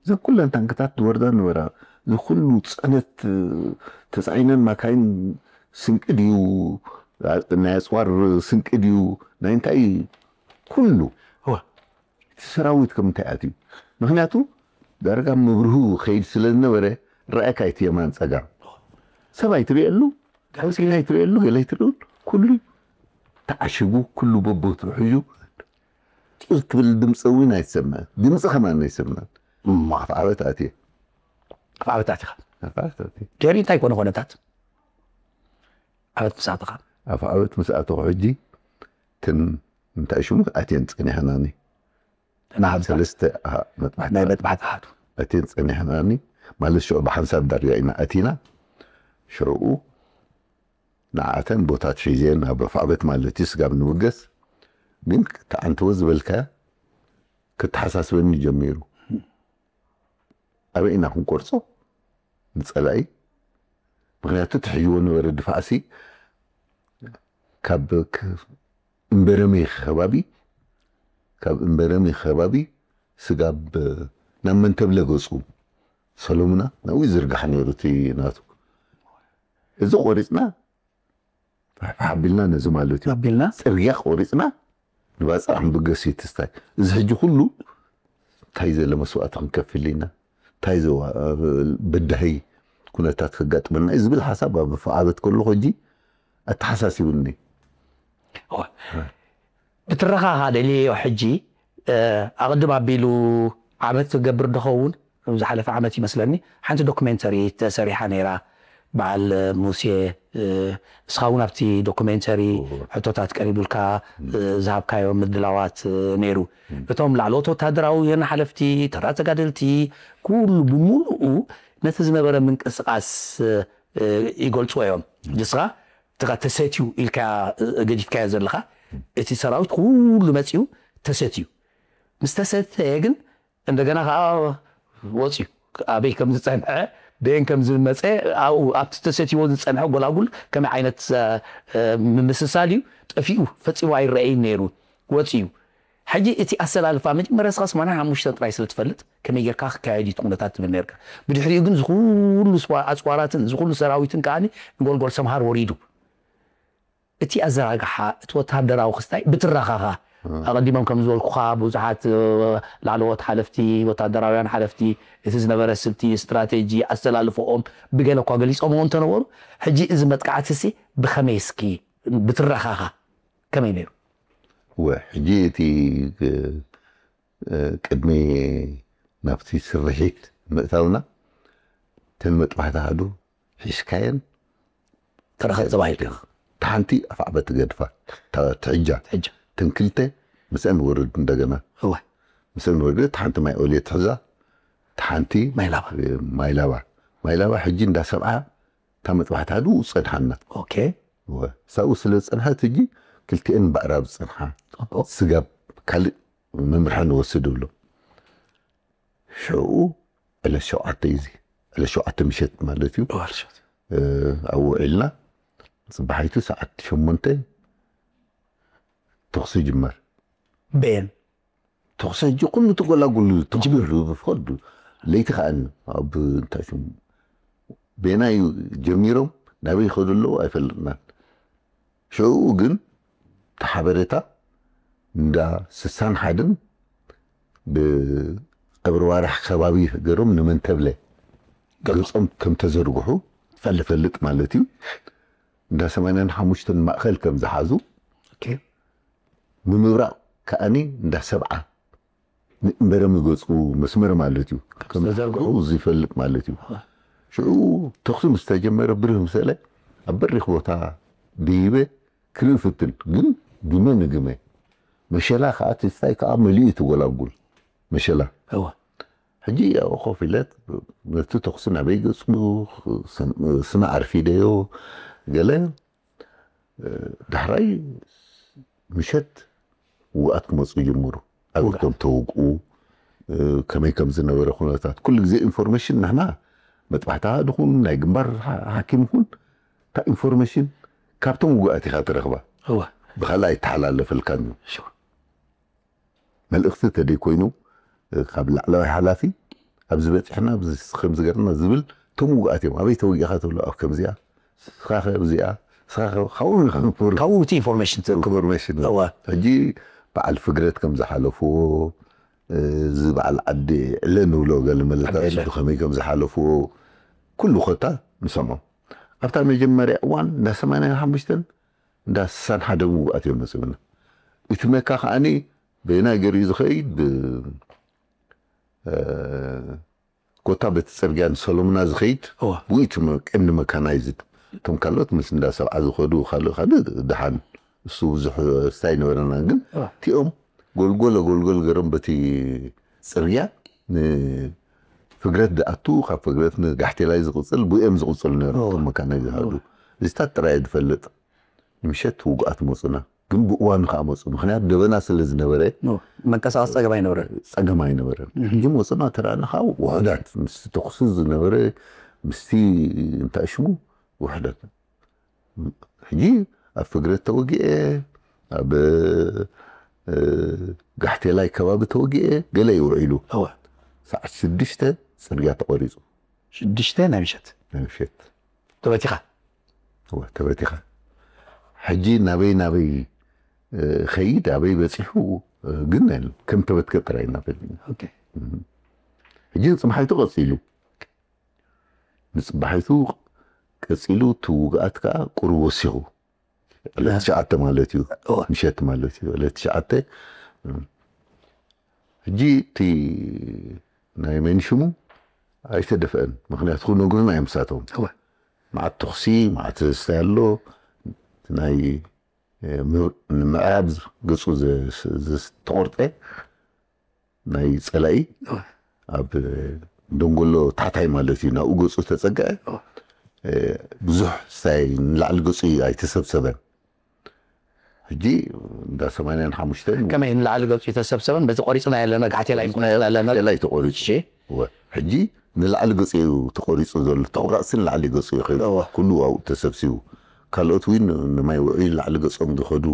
እዘን ኩለን ታንክታት ዝወርዳ ነበራ። እዚ ኩሉ ፅዕነት ተፃዒነን ማካይን ስንቂ ድዩ፣ ናይ ኣፅዋር ስንቂ ድዩ፣ ናይ እንታይ ኩሉ እወ። እቲ ሰራዊት ከም እንታይ ኣትዩ? ምክንያቱ ዳርጋ መብርሁ ከይድ ስለ ዝነበረ ረኣካ እቲ የማን ፀጋም ሰብ ኣይትርእየሉ፣ መኪና ኣይትርእየሉ፣ ገለ ኣይትርእየሉ፣ ኩሉ ተዓሽጉ፣ ኩሉ በቦትኡ ሒዙ ጥር ትብል ድምፂ እውን ኣይትሰምዕን። ድምፂ ከማን ኣይሰምዕን። እሞ ኣፍዓበት ኣትየ። ኣፍዓበት ኣቲኻ ኣፍዓበት ኣትየ። ድሕሪ እንታይ ኮነ ኮነታት? ዓበት ምስ ኣተኻ? ኣፍዓበት ምስ ኣተኹ ሕጂ እተን እንታይ ሽሙ ኣትየን ፀኒሐናኒ። ተናሃብታ ሰለስተ ኣሃ- መጥባሕቲ ናይ መጥባሕቲ ኣሃዱ ኣትየን ፀኒሐናኒ። ማለት ሽዑ ብሓንሳብ ዳርጋ ኢና ኣቲና። ሽዑ ንዓተን ቦታት ሒዘን ኣብ ኣፍዓበት ማለት እዩ ስጋብ ንብገስ። ግን ተዓንተወ ዝበልካያ ክተሓሳስበኒ ጀሚሩ። ኣበይ ኢና ክንቆርጾ ንጸላኢ? ምክንያቱ ትሕይዎ ነበረ ድፋዕሲ ካብ ክ- እምበረሚ ከባቢ፣ ካብ እምበረሚ ከባቢ ስጋብ ናብ መንተብለ ገጹ ሰሎሙና ናብኡ ዝርጋሕ ነይሩ እቲ ናቱ። እዚ ቆሪጽና ፋሕፋሕ ኣቢልና ነዚ ማለት እዩ። ኣቢልና ጽርግያ ቆሪጽና ንባጽዕ ክንብገስ እዩ ትስታይ። እዚ ሕጂ ኩሉ እንታይ ዘለ መስዋእቲ ክንከፍል ኢና? እንታይ ዘዋ በዳሂ ኩነታት ከጋጥመና እዩ ዝብል ሓሳብ ኣብ ኣፍዓበት ከለኹ ሕጂ ኣተሓሳሲቡኒ። ብትረኻ ደልዮ ሕጂ ኣቕድም ኣቢሉ ዓመት ዝገብር ድኸውን ዝሓለፈ ዓመት ይመስለኒ ሓንቲ ዶክሜንተሪ ተሰሪሓ ነይራ። በዓል ሙሴ እስኻ እውን ኣብቲ ዶክሜንተሪ ሕቶታት ቀሪቡልካ ዝሃብካዮ ምድላዋት ነይሩ። እቶም ላዕለዎት ወታደራውያን ሓለፍቲ፣ ተራ ተጋደልቲ፣ ኩሉ ብምሉኡ ነቲ ዝነበረ ምንቅስቃስ ይገልፅዎ እዮም። ንስኻ እትኻ ተሰትዩ ኢልካ ገዲፍካዮ ዘለኻ እቲ ሰራዊት ኩሉ መፅዩ ተሰትዩ ምስ ተሰተየ ግን እንደገና ከዓ ወፅዩ ኣበይ ከም ዝፀንሐ በየን ከም ዝመፀ ኣብኡ ኣብቲ ተሰትይዎ ዝፀንሐ ጎላጉል ከመይ ዓይነት ምምስሳል እዩ ጠፊኡ ፈፂሙ ኣይረአይን ነይሩ ወፅዩ ሕጂ እቲ ኣሰላልፋ መጀመርያ ስኻ ሰማንያን ሓሙሽተን ጥራይ ስለ ትፈልጥ ከመይ ጌርካ ክካየድ እዩ እቲ ኩነታት ትብል ነርካ ብድሕሪኡ ግን ዝኩሉ ኣፅዋራትን ዝኩሉ ሰራዊትን ከዓ ንጎልጎል ሰምሃር ወሪዱ እቲ ኣዘራግሓ እቲ ወታደራዊ ክስታይ ብትረኻኻ ኣቐዲሞም ከም ዝበልኩኻ ብዙሓት ላዕለዎት ሓለፍቲ ወታደራውያን ሓለፍቲ እቲ ዝነበረ ስልቲ ስትራቴጂ ኣስተላልፈኦም ብገለ እኳ ገሊፆምዎ እንተነበሩ ሕጂ እዚ መጥቃዕቲ ሲ ብኸመይ እስኪ ብትረኻኻ ከመይ ነይሩ ወ ሕጂ እቲ ቅድሚ ናብቲ ስርሒት ምእታውና እተን መጥባሕቲ ኣሃዱ ሒዝካየን ተረኸብ ተባሂሉ እዩ ተሓንቲ ኣፍዓበት ገድፋ ትሕጃ ሕጂ ተን ክልተ ምስአን ወርድ እንደገና እወ ምስአን ወርድ ተሓንቲ ማይ ኦልየ ትሕዛ ተሓንቲ ማይላባ ማይላባ ማይላባ ሕጂ እንዳሰብዓ እታ መጥባሕቲ ኣሃዱ ፀድሓና ኦኬ እወ ሳብኡ ስለ ዝፀንሐት ሕጂ ክልቲአን ብኣዕራብ ዝፀንሓ ፅቡቅ ስጋብ ካልእ መምርሒ ንወስድ እብሎ ሽዑ ዕለት ሸውዓተ እዩ እዚ ዕለት ሸውዓተ ምሸት ማለት እዩ። ዋርሸት ኣብኡ ውዒልና። ጽባሒቱ ሰዓት ሸሞንተ ተኹሲ ይጅመር። በየን ተኹሲ ሕጂ ኩሉ ትጎላጉሉ ትጅምሩ ብፍቐዱ። ለይቲ ከኣኒ ኣብ እንታይ ሽሙ ቤናይ ጀሚሮም ናበይ ይኸዱ ኣለዉ ኣይፈልጥናን። ሽዑ ግን ተሓበሬታ እንዳ ስሳን ሓድን ብቀብሪ ዋራሕ ከባቢ ገሮም ንመንተብለ ገጾም ከም ተዘርግሑ ፈልጥ ማለት እዩ። እንዳ ሰማንያን ሓሙሽተን ማእኸል ከም ዝሓዙ፣ ንምብራቕ ከኣኒ እንዳ ሰብዓ ንእምበረም ይገጹ መስመር ማለት እዩ። ከም ተዘርግሑ ዝፈልጥ ማለት እዩ። ሽዑ ተኹሲ ምስ ተጀመረ ብርህ ምሰለ ኣብ በሪኽ ቦታ ድይበ ክርኢ ፍትን ግን ግመ ንግመ መሸላ ከዓ ትስታይ ከዓ መሊኡ ትጎላጉል መሸላ። እወ ሕጂ ያው ኮፍ ኢለት ነቲ ተኹሲ ናበይ ገጹ ስነ ኣርፊደዮ ገለ ዳሕራይ ምሸት ውግኣት ክመፁ ይጅምሩ። ኣበይ ከም ተወግኡ፣ ከመይ ከም ዝነበረ ኩነታት ኩሉ ግዜ ኢንፎርሜሽን ንሕና መጥባሕቲ ድኹን ናይ ግንባር ሓኪም ይኹን እታ ኢንፎርሜሽን ካብቶም ውግኣት ኢኻ ትረኽባ። እወ ብካልእ ኣይተሓላለፈልካን እዩ። ሹር መልእኽቲ ተደይ ኮይኑ ካብ ላዕለዋይ ሓላፊ ኣብዚ በፂሕና ኣብዚ ከምዚ ገርና ዝብል እቶም ውግኣት እዮም። ኣበይ ተወጊእካ ተብሎ ኣብ ከምዚኣ ስኻ ከ ኣብዚኣ ስኻ ከ ካብኡ ኢኻ ክብር ካብኡ እቲ ኢንፎርሜሽን ትረክብ። ኢንፎርሜሽን እዋ። ሕጂ በዓል ፍግረት ከም ዝሓለፍዎ እዚ በዓል ዓዲ ዕለ ንብሎ ገለ መለታት ዕለ። ብኸመይ ከም ዝሓለፍዎ ኩሉ ኮታ ንሰምዖ። ኣብታ መጀመርያ እዋን እንዳ ሰማንያን ሓሙሽተን እንዳ ስሳን ሓደን ውግኣት እዮም መፅኡና። እቲ መካ ከዓኒ በየናይ ገይሩ እዩ ዝኸይድ ብ- ኮታ በቲ ጽርግያ ንሰሎምና ዝኸይድ እዋ። ውእቱ ቀንዲ መካናይዝድ። እቶም ካልኦት ምስ እንዳ ሰብዓ ዝኸዱ ካልእ ካልእ ደሓን እሱ ብዙሕ ስታይ ነበረና ግን እዋ። እቲኦም ጎልጎለ ጎልጎል ገሮም በቲ ጽርግያ ንፍግረት ዝኣቱ ካብ ፍግረት ንጋሕቴላይ ዝቕጽል ብእም ዝቕጽሉ ነሩ እዋ። እቶም መካናይ ዝሃዱ እዚታት ጥራይ ዝፈልጥ ንምሸት ውጉኣት መፁና ግን ብእዋኑ ከዓ መፁ ምክንያቱ ደበና ስለ ዝነበረ መንቀሳቀስ ጸገም ኣይነበረን። ጸገም ኣይነበረን። ሕጂ መፅና ተራእና ከዓ ውሑዳት ምስ ተኩሲ ዝነበረ ምስቲ እንታይ ሽሙ ውሕዳት ሕጂ ኣብ ፍግረት ተወጊኤ ኣብ ጋሕቴላይ ከባቢ ተወጊኤ ገለ ይውዒሉ እወ ሰዓት ሽዱሽተ ፅርግያ ተቆሪፁ ሽዱሽተ ናይ ምሸት ናይ ምሸት ተበቲኻ እወ ተበቲኻ ሕጂ ናበይ ናበይ ኸይድ ኣበይ በፂሑ ግን ከም ተበትከ ጥራይ ኢና ፈሊና ኦኬ ሕጂ ንፅባሒቱ ቀፂሉ ንፅባሒቱ ቀፂሉ እቲ ውግኣት ከዓ ቁሩብ ወሲኹ ዕለት ትሽዓተ ማለት እዩ እወ ምሸት ማለት እዩ ዕለት ትሽዓተ ሕጂ እቲ ናይ መን ሽሙ ኣይተደፍአን ምክንያቱ ክነግሩና እዮም ምሳቶም እወ መዓት ተኹሲ መዓት ዝስታይ ኣሎ ናይ ምዕራብ ገፁ ዝተቆርጠ ናይ ፀላኢ ኣብ ደንጎሎ ታሕታይ ማለት እዩ ናብኡ ገፁ ተፀግዐ ብዙሕ ስታይ ንላዕሊ ገፁ ኣይተሰብሰበን ሕጂ እንዳ ሰማንያን ሓሙሽተን ከመይ ንላዕሊ ገፁ ይተሰብሰበን በዚ ቆሪፅና ያለና ጋሕቴ ላይ ቆሪፅና ያለና ላይ ተቆሪፁ እሺ እወ። ሕጂ ንላዕሊ ገፂ እዩ ተቆሪፁ ዘሎ ተቁራፅሲ ንላዕሊ ገፂ እዩ ከይዱ እወ። ኩሉ ኣብኡ ተሰብሲቡ ካልኦት እውን ንማይ ውዑይ ንላዕሊ ገፆም ዝኸዱ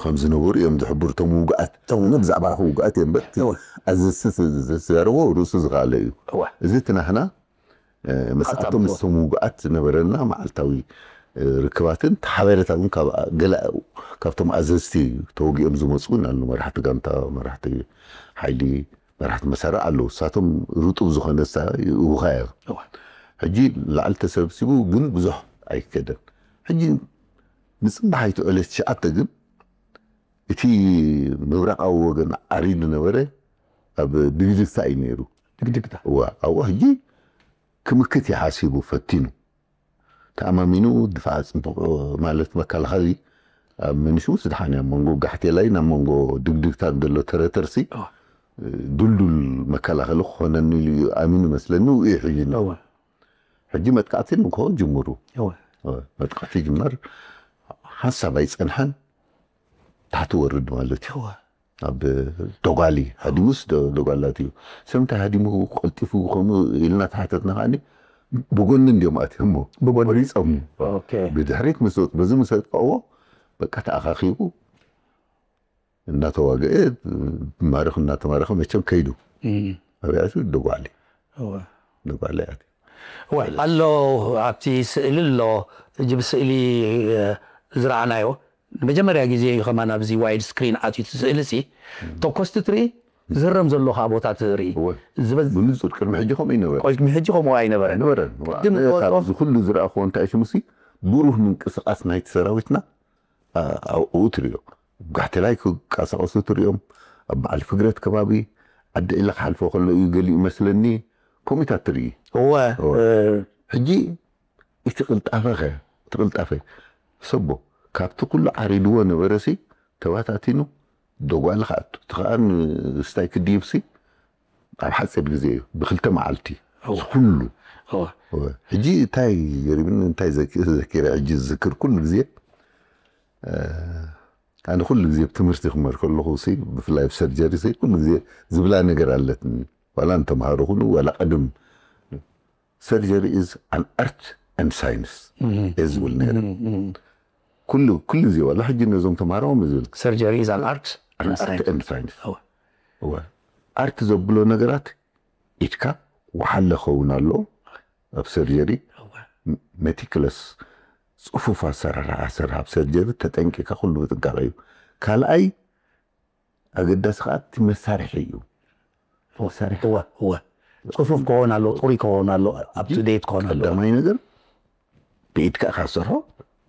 ከም ዝነበሩ እዮም ዝሕብሩ እቶም ውግኣት እቶም እነ ብዛዕባ ውግኣት እዮም በር እወ። ኣዘዝቲ ዝተዛረቦ ርእሱ ዝኸኣለ እዩ እወ። እዚ እቲ ናህና ምስኣቶም ኣጣብቆ። ምስቶም ውግኣት ዝነበረና መዓልታዊ ርክባትን ሓበሬታ እውን ካብ ገለ ካብቶም ኣዘዝቲ ተወጊኦም ዝመፁ እውን ኣሎ መራሕቲ ጋንታ መራሕቲ ሓይሊ መራሕቲ መሳርያ ኣለዉ እሳቶም ርጡብ ዝኾነ እሳ ይእውኻ እዮም እወ። ሕጂ ላዕሊ ተሰብሲቡ ግን ብዙሕ ኣይከደን ሕጂ ንፅባሕ ኣይትዕለት ትሽዓተ ግን እቲ ምብራቃዊ ወገን ዓሪዱ ነበረ ኣብ ድግድግታ እዩ ነይሩ ድግድግታ እዋ ኣብኡ ሕጂ ክምክት ይሓሲቡ ፈቲኑ ተኣማሚኑ ድፋዕ ፅቡቅ ማለት መከላኸሊ ኣብ መንሽውስ ድሓን ኣብ መንጎ ጋሕቴላይ ናብ መንጎ ድግድግታ ዘሎ ተረተርሲ እወ። ዱልዱል መከላኸሊ ክኾነኒ ኢሉ እዩ ኣሚኑ መስለኒ ውኡ ሕጂ እወ ሕጂ መጥቃዕቲ ንግሆ ጅምሩ እወ መጥቃዕቲ ጅመር ሓንሳብ ኣይፀንሐን ታሕቲ ወርድ ማለት እዩ እወ ኣብ ዶጋሊ ሃዲሙስ ዶ- ዶጋላት እዩ ሰምንታይ ሃዲሙ ቀልጢፉ ከምኡ ኢልና ተሓተትና ከዓኒ ብጎኒ እንዲዮም ኣትዮም ብጎኒ። ቆሪፆም ኦኬ። ብድሕሪት ምስ ወፁ በዚ ምስ ኣጥቃዎ በቃ ተኣኻኺቡ እናተዋገአ ማርኽ እናተማረኸ መቸም ከይዱ እም። ኣብያቱ ደጓሊ እወ። ደጓሊ ኣትዩ እወ ኣሎ ኣብቲ ስእሊ ኣሎ ሕጂ ብስእሊ እ፣ ዝረኣናዮ ንመጀመርያ ግዜ እዩ ከማን ኣብዚ ዋይድ ስክሪን ኣትዩ እቲ ስእሊ ሲ ተኮስቲ ትርኢ ዝህረም ዘሎ ከዓ ቦታ ትርኢ እወ። ዝበዝ ብንፁር ቅድሚ ሕጂ ከምኡ ይነበረ ቆይ ቅድሚ ሕጂ ከምኡ ኣይነበረን ነበረ ግን ቆ- ካብዚ ኩሉ ዝረኣኹዎ እንታይ ሽሙሲ ብሩህ ምንቅስቃስ ናይቲ ሰራዊትና ኣ- ኣብኡ ትሪኦ ጋሕቲ ላይ ክንቀሳቀሱ ትሪኦም ኣብ በዓል ፍግረት ከባቢ ዓዲ ኢለ ክሓልፎ ከሎ እዩ ገሊኡ መስለኒ ኮሚታት ትርኢ እወ እ፣ ሕጂ እቲ ቅልጣፈኸ እቲ ቅልጣፈ ሰቦ ካብቲ ኩሉ ዓሪድዎ ነበረሲ ተባታቲኑ ደጓሊ ክኣቱ እቲ ከዓ ንስታይ ክድይብሲ ኣብ ሓፂር ግዜ እዩ ብክልተ መዓልቲ እዚ ኩሉ እወ። እወ። ሕጂ እንታይ ገሪብኒ እንታይ ዘኪ- ዘኪረ ሕጂ ዝዝክር ኩሉ ግዜ እ፣ ኣነ ኩሉ ግዜ ብትምህርቲ ክመር ከለኹ ሲ ብፍላይ ኣብ ሰርጀሪ ሲ ኩሉ ግዜ ዝብላ ነገር ኣለትኒ ዋላ ንተምሃሮ ኩሉ ዋላ ቀድም surgery is an art and science እየ ዝብል ነረ ኩሉ ኩሉ ግዜ ዋላ ሕጂ ነዞም ተምሃሮም ዝብል surgery is an art an art and science እወ። እወ ኣርት ዘብሎ ነገራት ኢድካ ወሓለ ኸውን ኣሎ ኣብ ሰርጀሪ እወ። መቲክለስ ፅፉፍ ኣሰራርሓ ኣሰራርሓ ኣብ ሰርጀሪ ተጠንቂካ ኩሉ ብጥንቃቄ እዩ ካልኣይ ኣገዳሲ ከዓ እቲ መሳርሒ እዩ መሳርሒ እወ እወ ጽፉፍ ክኸውን ኣሎ ጥሩይ ክኸውን ኣሎ up to date ክኸውን ኣሎ ቀዳማይ ነገር ብኢድካ ኢኻ ትሰርሖ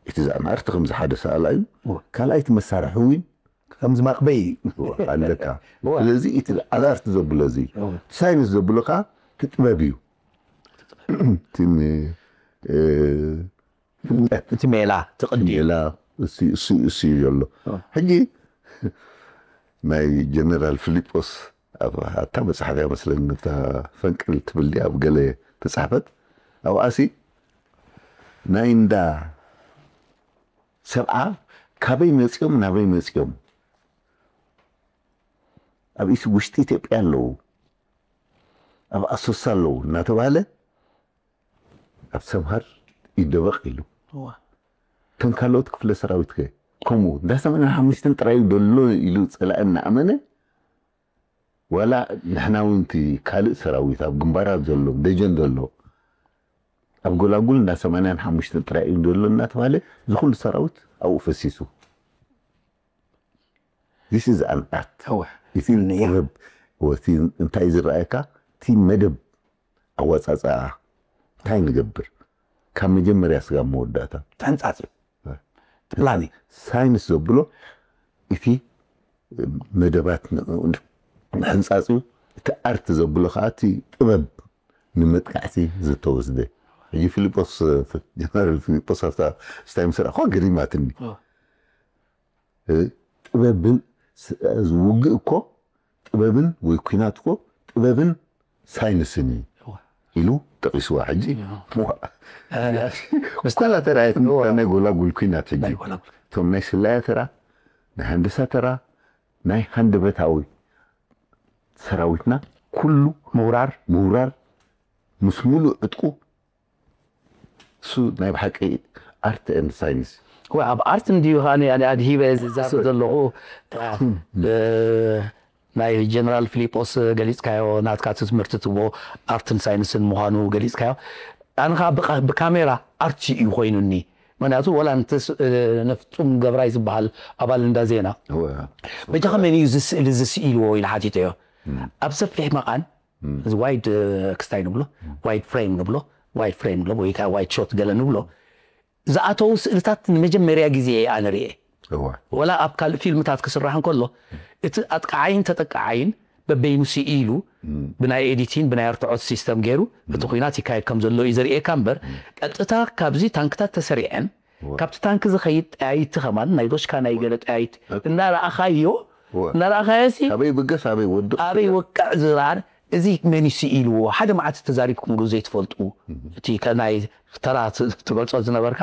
እቲ ዝኣማርቲ ከምዚ ሓደ ሰኣላ እዩ ካልኣይ እቲ መሳርሒ እውን ከምዚ ማቕበይ እዩ ኣለካ ስለዚ እቲ ኣርት ዘብሎ እዚ ሳይንስ ዘብሎ ከዓ እቲ ጥበብ እዩ እቲ ን- እ፣ ፍልጠት እቲ ሜላ እቲ ቅዲ ሜላ እሱ እሱ እሱ እዩ ዘሎ ሕጂ ናይ ጀነራል ፊሊጶስ ኣብ ኣታ መፅሓፍ እያ መስለኒ እታ ፈንቅል ትብል ድያ ኣብ ገለ ተፃሕፈት ኣብኣሲ ናይ እንዳ ሰብዓ ካበይ መፂኦም ናበይ መፂኦም ኣብ ኢስ ውሽጢ ኢትዮጵያ ኣለዉ ኣብ ኣሶሳ ኣለዉ እናተባሃለ ኣብ ሰምሃር ይደበቕ ኢሉ እቶም ካልኦት ክፍለ ሰራዊት ከ ከምኡ እንዳ ሰማንያ ሓሙሽተን ጥራይ ዘሎ ኢሉ ፀላእ እናኣመነ ዋላ ንሕና እውን እቲ ካልእ ሰራዊት ኣብ ግንባራት ዘሎ ደጀን ዘሎ ኣብ ጎላጉል እንዳ ሰማንያን ሓሙሽተን ጥራይ እዩ ዘሎ እናተባሃለ ዝኩሉ ሰራዊት ኣብኡ ፈሲሱ This is an art እወ እቲ ጥበብ እቲ እንታይ ዝረኣየካ እቲ መደብ ኣወፃፅኣ እንታይ ንገብር ካብ መጀመርያ ስጋብ መወዳእታ ተንጻጽ ፕላኒ ሳይንስ ዘብሎ እቲ መደባት ንሕንፃፅ እዩ እቲ ኣርት ዘብሎ ከዓ እቲ ጥበብ ንመጥቃዕቲ ዝተወስደ ሕጂ ፊልጶስ ጀነራል ፊልጶስ ኣብታ ስታይ ምስራ እኳ ገሪማትኒ ጥበብን ውግእ እኮ ጥበብን ወይ ኩናት እኮ ጥበብን ሳይንስን እዩ ኢሉ ጠቂስዋ ሕጂ ኮላ ተራየት ናይ ጎላጉል ኩናት ሕጂ እቶም ናይ ስለያ ተራ ናይ ሃንደሳ ተራ ናይ ሃንደበታዊ ሰራዊትና ኩሉ ምውራር ምውራር ምስ ሙሉእ ዕጥቁ እሱ ናይ ብሓቂ art and science ወይ ኣብ ኣርት እንድዩ ከኣ ኣድሂበ ዝዛረብ ዘለኹ ናይ ጀነራል ፊሊጶስ ገሊፅካዮ ናትካ ትምህርቲ ትቦ ኣርትን ሳይንስን ምዃኑ ገሊፅካዮ ኣነ ከዓ ብካሜራ ኣርት እዩ ኮይኑኒ ምክንያቱ ወላ ነፍፁም ገብራይ ዝበሃል ኣባል እንዳ ዜና በጃ ከመይ እዩ ዝስእሊ ዝስኢልዎ ኢለ ሓቲተዮ ኣብ ሰፊሕ መቓን እዚ ዋይድ ክስታይ ንብሎ ዋይድ ፍሬም ንብሎ ዋይድ ፍሬም ንብሎ ወይ ከዓ ዋይድ ሾት ገለ ንብሎ ዝኣተዉ ስእልታት ንመጀመርያ ግዜ እየ ኣነ ርኤ ወላ ኣብ ካልእ ፊልምታት ክስራሕ እንከሎ እቲ ኣጥቃዓይን ተጠቃዓይን በበይኑ ስኢሉ ብናይ ኤዲቲን ብናይ ኣርትዖት ሲስተም ገይሩ እቲ ኩናት ይካየድ ከም ዘሎ እዩ ዘርእየካ እምበር ቀጥታ ካብዚ ታንክታት ተሰሪዐን ካብቲ ታንክ ዝኸይድ ጠያይቲ ከማን ናይ ዶሽካ ናይ ገለ ጠያይቲ እናረኣኻዮ እናረኣኻዮ ሲ ኣበይ ብገስ ኣበይ ወድቕ ኣበይ ወቅዕ ዝራር እዚ መን ይስኢልዎ ሓደ መዓልቲ ተዛሪብኩምሉ ዘይትፈልጡ እቲ ናይ ተራ ትገልጾ ዝነበርካ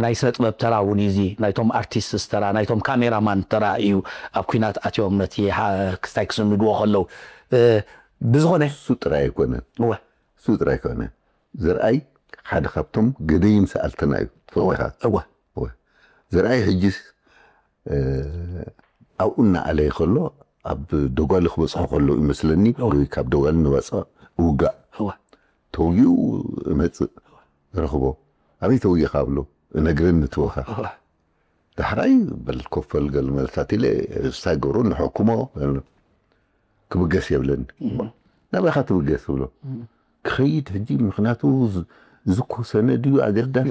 ናይ ስነ ጥበብ ተራ እውን እዚ ናይቶም ኣርቲስትስ ተራ ናይቶም ካሜራማን ተራ እዩ ኣብ ኩናት ኣትዮም ነቲ ክስታይ ክስንድዎ ከለው ብዝኾነ እሱ ጥራይ ኣይኮነን እወ እሱ ጥራይ ኣይኮነን ዘርኣይ ሓደ ካብቶም ገደይም ሰኣልትና እዩ። ትፈልጥኻ? እወ። እወ። ዘርኣይ ሕጂስ ኣብኡ እናኣለየ ከሎ ኣብ ደጓሊ ክበፅሖ ከሎ ይመስለኒ፣ ወይ ካብ ደጓሊ ንባፅዖ እውጋእ። ተወጊኡ እመፅእ፣ ረኽቦ። ኣበይ ተወጊኻ ብሎ እነግረኒ ትወኻ። ዳሕራይ በል ኮፈል ገለ መለታት ኢለ፣ እስታይ ገብሮ ንሐኩሞ። ክብገስ የብለኒ። ናበይኻ ትብገስ ብሎ ክኸይድ ሕጂ፣ ምኽንያቱ እዚ እኮ ሰነድ እዩ ኣገዳሲ፣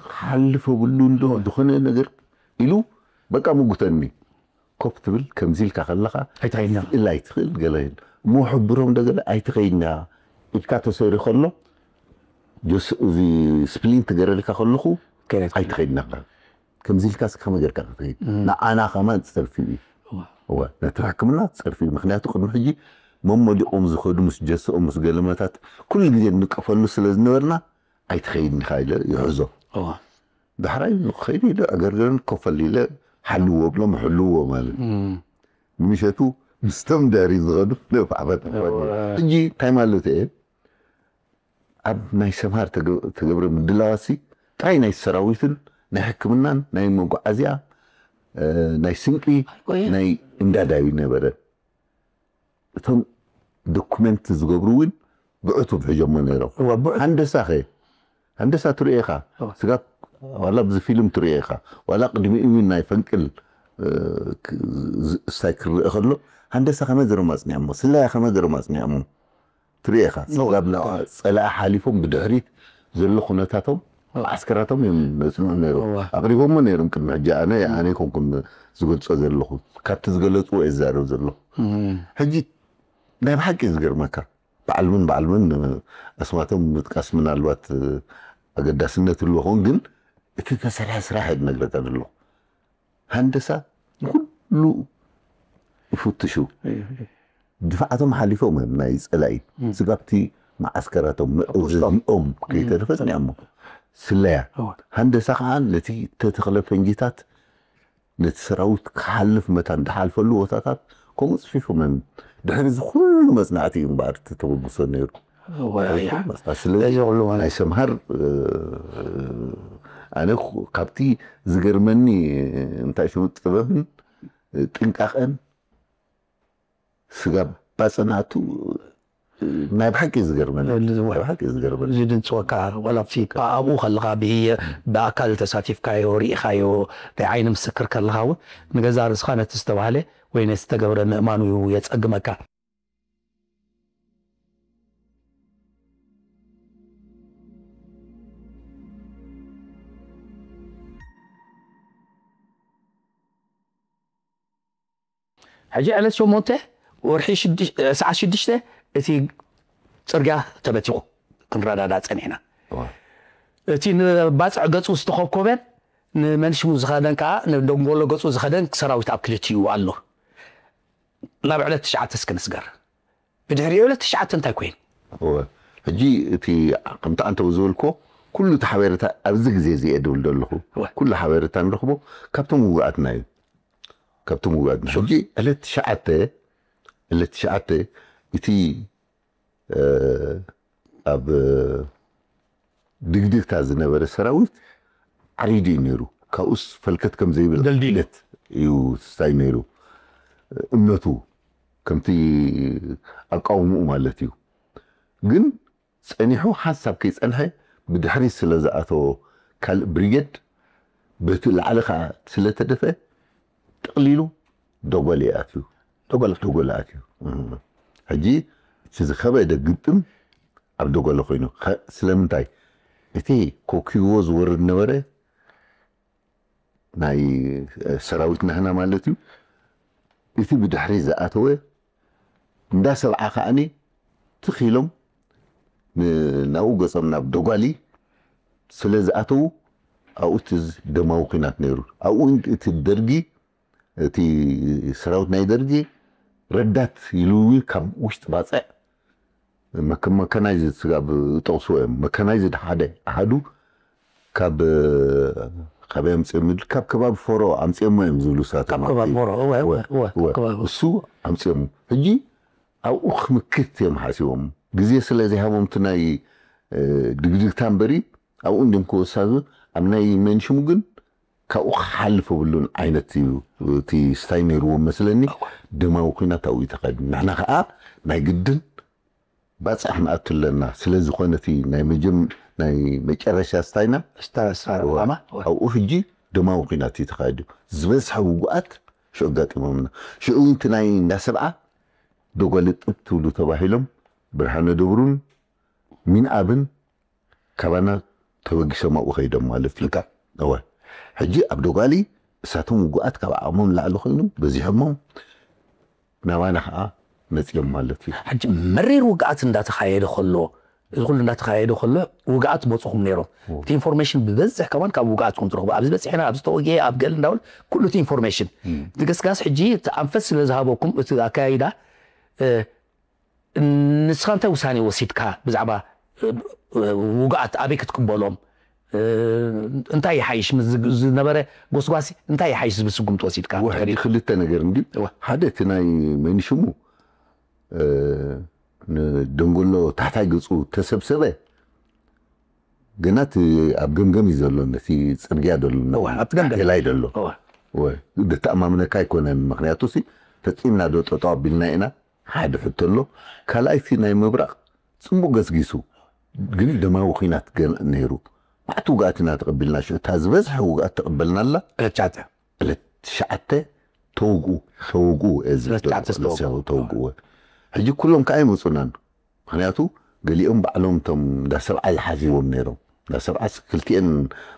ክሓልፍ ብሉ እንዶ ዝኾነ ነገር ኢሉ በቃ ምጉተኒ። ኮፍ ትብል ከምዚ ኢልካ ከለኻ ኣይትኸይድና። ኢላ ኣይትኽእል ገለ ኢል። እሞ ሕብሮም ደገለ ኣይትኸይድና ኢልካ ተሰሪ ከሎ፣ ጆስ-፣ እዚ ስፕሊን ትገረልካ ከለኹ ኣይትኸይድና። ከምዚ ኢልካ እስከ ከመይ ጌርካ ክትኸይድ? ንዓና ከማን ጸርፊ እዩ። እወ፣ ነቲ ሕክምና ጸርፊ እዩ። ምኽንያቱ ቅድሚ ሕጂ መመሊቖም ዝኸዱ ምስ ጀስኦም ምስ ገለመታት ኩሉ ግዜ ንቀፈሉ ስለ ዝነበርና ኣይትኸይድን ኢኻ ኢለ ይሕዞ። ዳሕራይ ንኸይድ ኢለ ዕገርገርን ኮፈል ኢለ ሓልዎ ብሎም ሕልዎ ማለት። ንምሸቱ ምስቶም ድሕሪ ዝኸዱ ነፋዕፈት። ሕጂ እንታይ ማለት እየ? ኣብ ናይ ሰምሃር ተገ-፣ ተገብረ ምድላዋሲ ጥራይ ናይ ሰራዊትን ናይ ሕክምናን ናይ መጓዓዝያ፣ እ፣ ናይ ስንቂ፣ ናይ እንዳዳዩ ነበረ። እቶም ዶኩመንት ዝገብሩ እውን ብዕቱብ ሒዞሞ ነይሮም። እወ፣ ብዕቱብ። ሃንደሳ ኸ? ሃንደሳ ትርእዮ ኢኻ። እወ። ስጋብ ዋላ ብዚ ፊልም ትርእዮ ኢኻ። ዋላ ቅድሚኡ እውን ናይ ፈንቅል፣ እ፣ ክ-፣ ዝ-፣ እስታይ ክረአ ከሎ፣ ሃንደሳ ከመይ ገይሮም ኣጽኒዖሞ? ስለያ ከመይ ገይሮም ኣጽኒዖሞ? ትርእዮ ኢኻ። እወ። ስጋብ ናብ ጸላኢ ሓሊፎም ብድሕሪት ዘሎ ኩነታቶም፣ መዓስከራቶም እዮም መጽንዑ ነይሮም። እወ። ኣቕሪቦሞ ነይሮም ቅድሚ ሕጂ። ኣነ፣ ኣነ ኣይኮንኩን ዝገልጾ ዘለኹ። ካብቲ ዝገለጽዎ እየ ዝዛረብ ዘለኹ። ሕጂ ናይ ብሓቂ እዩ ዝገርመካ። ብዓልምን ብዓልምን ኣስማቶም ምጥቃስ ምናልባት ኣገዳስነት ይህልዎ ኸውን፣ ግን እቲ ተሰርሐ ስራሕ እየ ዝነግረካ ዘለኹ። ሃንደሳ ንኹሉ ይፍትሹ። ድፍዓቶም ሓሊፎም እዮም ናይ ጸላኢ። ስጋብቲ መዓስከራቶም፣ መእዘዚኦም ከይተረፈ ጸኒዖሞ። ስለያ። እወ። ሃንደሳ ከዓ ነቲ ተተኽለ ፈንጂታት ነቲ ሰራዊት ክሓልፍ መታን ዝሓልፈሉ ቦታታት ከምኡ ጽፊፎም እዮም። ድሕሪ እዚ ኩሉ መጽናዕቲ እዩ እምበኣር እቲ ተበግሶ ነይሩ። እወ፣ እያ። ስለዚ እዚ ኩሉ ማለት ናይ ሰምሃር፣ እ፣ ኣነ ኩ-፣ ካብቲ ዝገርመኒ እንታይ ሽሙ ጥበብን ጥንቃቐን ስጋብ ባጽናቱ ናይ ብሓቂ ዝገርመኒ። እዚ ናይ ብሓቂ ዝገርመኒ። ዝድንጽወካ፣ ዋላ ኣብቲ ኣብኡ ከለኻ ብየ-፣ ብኣካል ተሳቲፍካዮ፣ ርኢኻዮ፣ ናይ ዓይኒ ምስክር ከለኻ እውን ንገዛእ ርእስኻ ነቲ ዝተባህለ ወይ ነቲ ዝተገብረ ምእማኑ እዩ የጸግመካ። ሕጂ ዕለት ሸሞንተ ወርሒ ሽዱሽ-፣ ሰዓት ሽዱሽተ እቲ ጽርግያ ተበቲኹ ክንረዳዳእ ጸኒሕና። እዋ። እቲ ንባጽዕ ገጹ ዝተኾብኮበን ንመንሽሙ ዝኸደን ከኣ ንደንጎሎ ገጹ ዝኸደን ሰራዊት ኣብ ክልቲኡ ኣሎ። ናብ ዕለት ትሽዓተ እስኪ ንስገር። ብድሕሪኡ ዕለት ትሽዓተ እንታይ ኮይኑ? እወ። ሕጂ እቲ ከምቲ ኣንተው ዝበልኮ ኩሉ እቲ ሓበሬታ ኣብዚ ግዜ እዚ እየ ድብል ዘለኹ። እወ። ኩሉ ሓበሬታ ንረኽቦ ካብቶም ውጉኣትና እዩ። ካብቶም ውጉኣትና። ሕጂ ዕለት ትሽዓተ፣ ዕለት ትሽዓተ እቲ፣ እ፣ ኣብ ድግድግታ ዝነበረ ሰራዊት ዓሪዱ እዩ ነይሩ። ካብኡስ ፈልከት ከም ዘይብል ደልዲሉ። እምነት እዩ ስታይ ነይሩ። እምነቱ ከምቲ ኣቃውምኡ ማለት እዩ። ግን ጸኒሑ ሓንሳብ ከይጸንሐ ብድሕሪት ስለ ዝኣተዎ ካልእ ብሪጌድ በቲ ላዕሊ ኸኣ ስለ ተደፍአ ጠቕሊሉ ደጎል እዩ ኣትዩ። ደጎል። ደጎል ኣትዩ። እም። ሕጂ እቲ ዝኸበደ ግጥም ኣብ ደጎሎ ኮይኑ። ኸ-፣ ስለምንታይ? እቲ ኮኪዎ ዝወርድ ነበረ ናይ፣ እ፣ ሰራዊት ናህና ማለት እዩ። እቲ ብድሕሪ ዝኣተወ እንዳ ሰብዓ ከኣኒ ትኽ ኢሎም ን-፣ ናብኡ ገጾም ናብ ደጓሊ ስለ ዝኣተዉ ኣብኡ እቲ ዝ-፣ ደማዊ ኲናት ነይሩ። ኣብኡ እቲ ደርጊ፣ እቲ ሰራዊት ናይ ደርጊ ረዳት ኢሉ ካብ ውሽጢ ባጽዕ መከ-፣ መከናይዝድ ስጋብ ጠቕስዎ እዮም። መከናይዝድ ሓደ ኣሃዱ ካብ፣ ካበይ ኣምጺኦም ይብል? ካብ ከባቢ ፎሮ ኣምጺኦሞ እዮም ዝብሉ ንሳቶም። ካብ ከባቢ ፎሮ፣ እወ፣ እወ፣ እወ፣ እወ። ካብ ከባቢ። እሱ ኣምጺኦሞ። ሕጂ ኣብኡ ክምክት እዮም ሓሲቦም። ግዜ ስለ ዘይሃቦም እቲ ናይ ድግድግታ እምበሪ ኣብኡ እንዲም ክወሳዙ ኣብ ናይ መንሽሙ ግን ካብኡ ክሓልፍ ብሉን ዓይነት እዩ እቲ ስታይ ነይርዎም መስለኒ። ደማዊ ኩናት ኣብኡ ተኸድ ንሕና ከዓ ናይ ግድን ባፅሕ ንኣቱ ኣለና ስለ ዝኾነ እቲ ናይ መጀም ናይ መጨረሻ ስታይና ኣብኡ ሕጂ ደማዊ ኩናት እዩ ተኻይዱ። ዝበዝሐ ውጉኣት ሽዑ ኣጋጢሞምና። ሽዑ እቲ ናይ እንዳሰብዓ ደጎልጥብ ትብሉ ተባሂሎም ብርሃነ ደብሩን ሚንኣብን ካባና ተበጊሶም ኣብኡ ከይዶም ማለት እዩ። እወ። ሕጂ ኣብ ዶጋሊ እሳቶም ውጉኣት ካብ ዓቕሞም ላዕሊ ኮይኑ በዚሖሞም ናባና ከዓ መፅዮም ማለት እዩ። ሕጂ መሪር ውግኣት እንዳተኻየደ ከሎ፣ እዚ ኩሉ እንዳተኻየደ ከሎ ውግኣት መፅኹም ነይሮም። እቲ ኢንፎርሜሽን ብበዝሕ ከማን ካብ ውግኣት ኢኹም ትረኽቡ። ኣብዚ በፂሕና፣ ኣብዚ ተወግኤ፣ ኣብ ገል እንዳበሉ ኩሉ እቲ ኢንፎርሜሽን። እቲ ገስጋስ ሕጂ እቲ ኣንፈት ስለ ዝሃበኩም እቲ ኣካያይዳ፣ እ፣ ንስኻ እንታይ ውሳኔ ወሲድካ ብዛዕባ፣ እ፣ እ፣ ውግኣት ኣበይ ክትቅበሎም? እ፣ እንታይ ይሓይሽ? ምስ ዝግ-፣ ዝነበረ ጎስጓሲ እንታይ ይሓይሽ ዝብል ስጉምቲ ወሲድካ? ወ-፣ ሕጂ ክልተ ነገር እንዲ። እወ። ሓደ እቲ ናይ መን ሽሙ፣ እ፣ ንደንጎሎ ታሕታይ ገጹ ተሰብሰበ፣ ገና እቲ ኣብ ገምገም እዩ ዘሎ፣ ነቲ ጽርግያ ዘሎ፣ እወ፣ ኣብቲ ገምገም። ታሕተላይ ዘሎ። እወ። እወ፣ ደተኣማምነካ ኣይኮነን። ምኽንያቱ ሲ ፈጺምና ዶ ጠጠው ኣቢልና ኢና? ሓደ ሕቶ ኣሎ። ካልኣይ እቲ ናይ ምብራቕ ጽቡቕ ገስጊሱ፣ ግን ደማዊ ኲናት ገና ነይሩ። መዓት ውግኣት ኢና ተቐቢልና። ሽዑ እታ ዝበዝሐ ውግኣት ተቐበልናላ። ዕለት ትሽዓተ። ዕለት ትሽዓተ ተውግኡ፣ ተውግኡ እየ ዝብል። ዕለት ትሽዓተ ዝተወግኡ። ተውግኡ። ሕጂ ኩሎም ከኣ ኣይመጹናን። ምኽንያቱ ገሊኦም ባዕሎም እቶም እንዳ ሰብዓ ዝሓዝዎም ነይሮም። እንዳ ሰብዓስ ክልቲኤን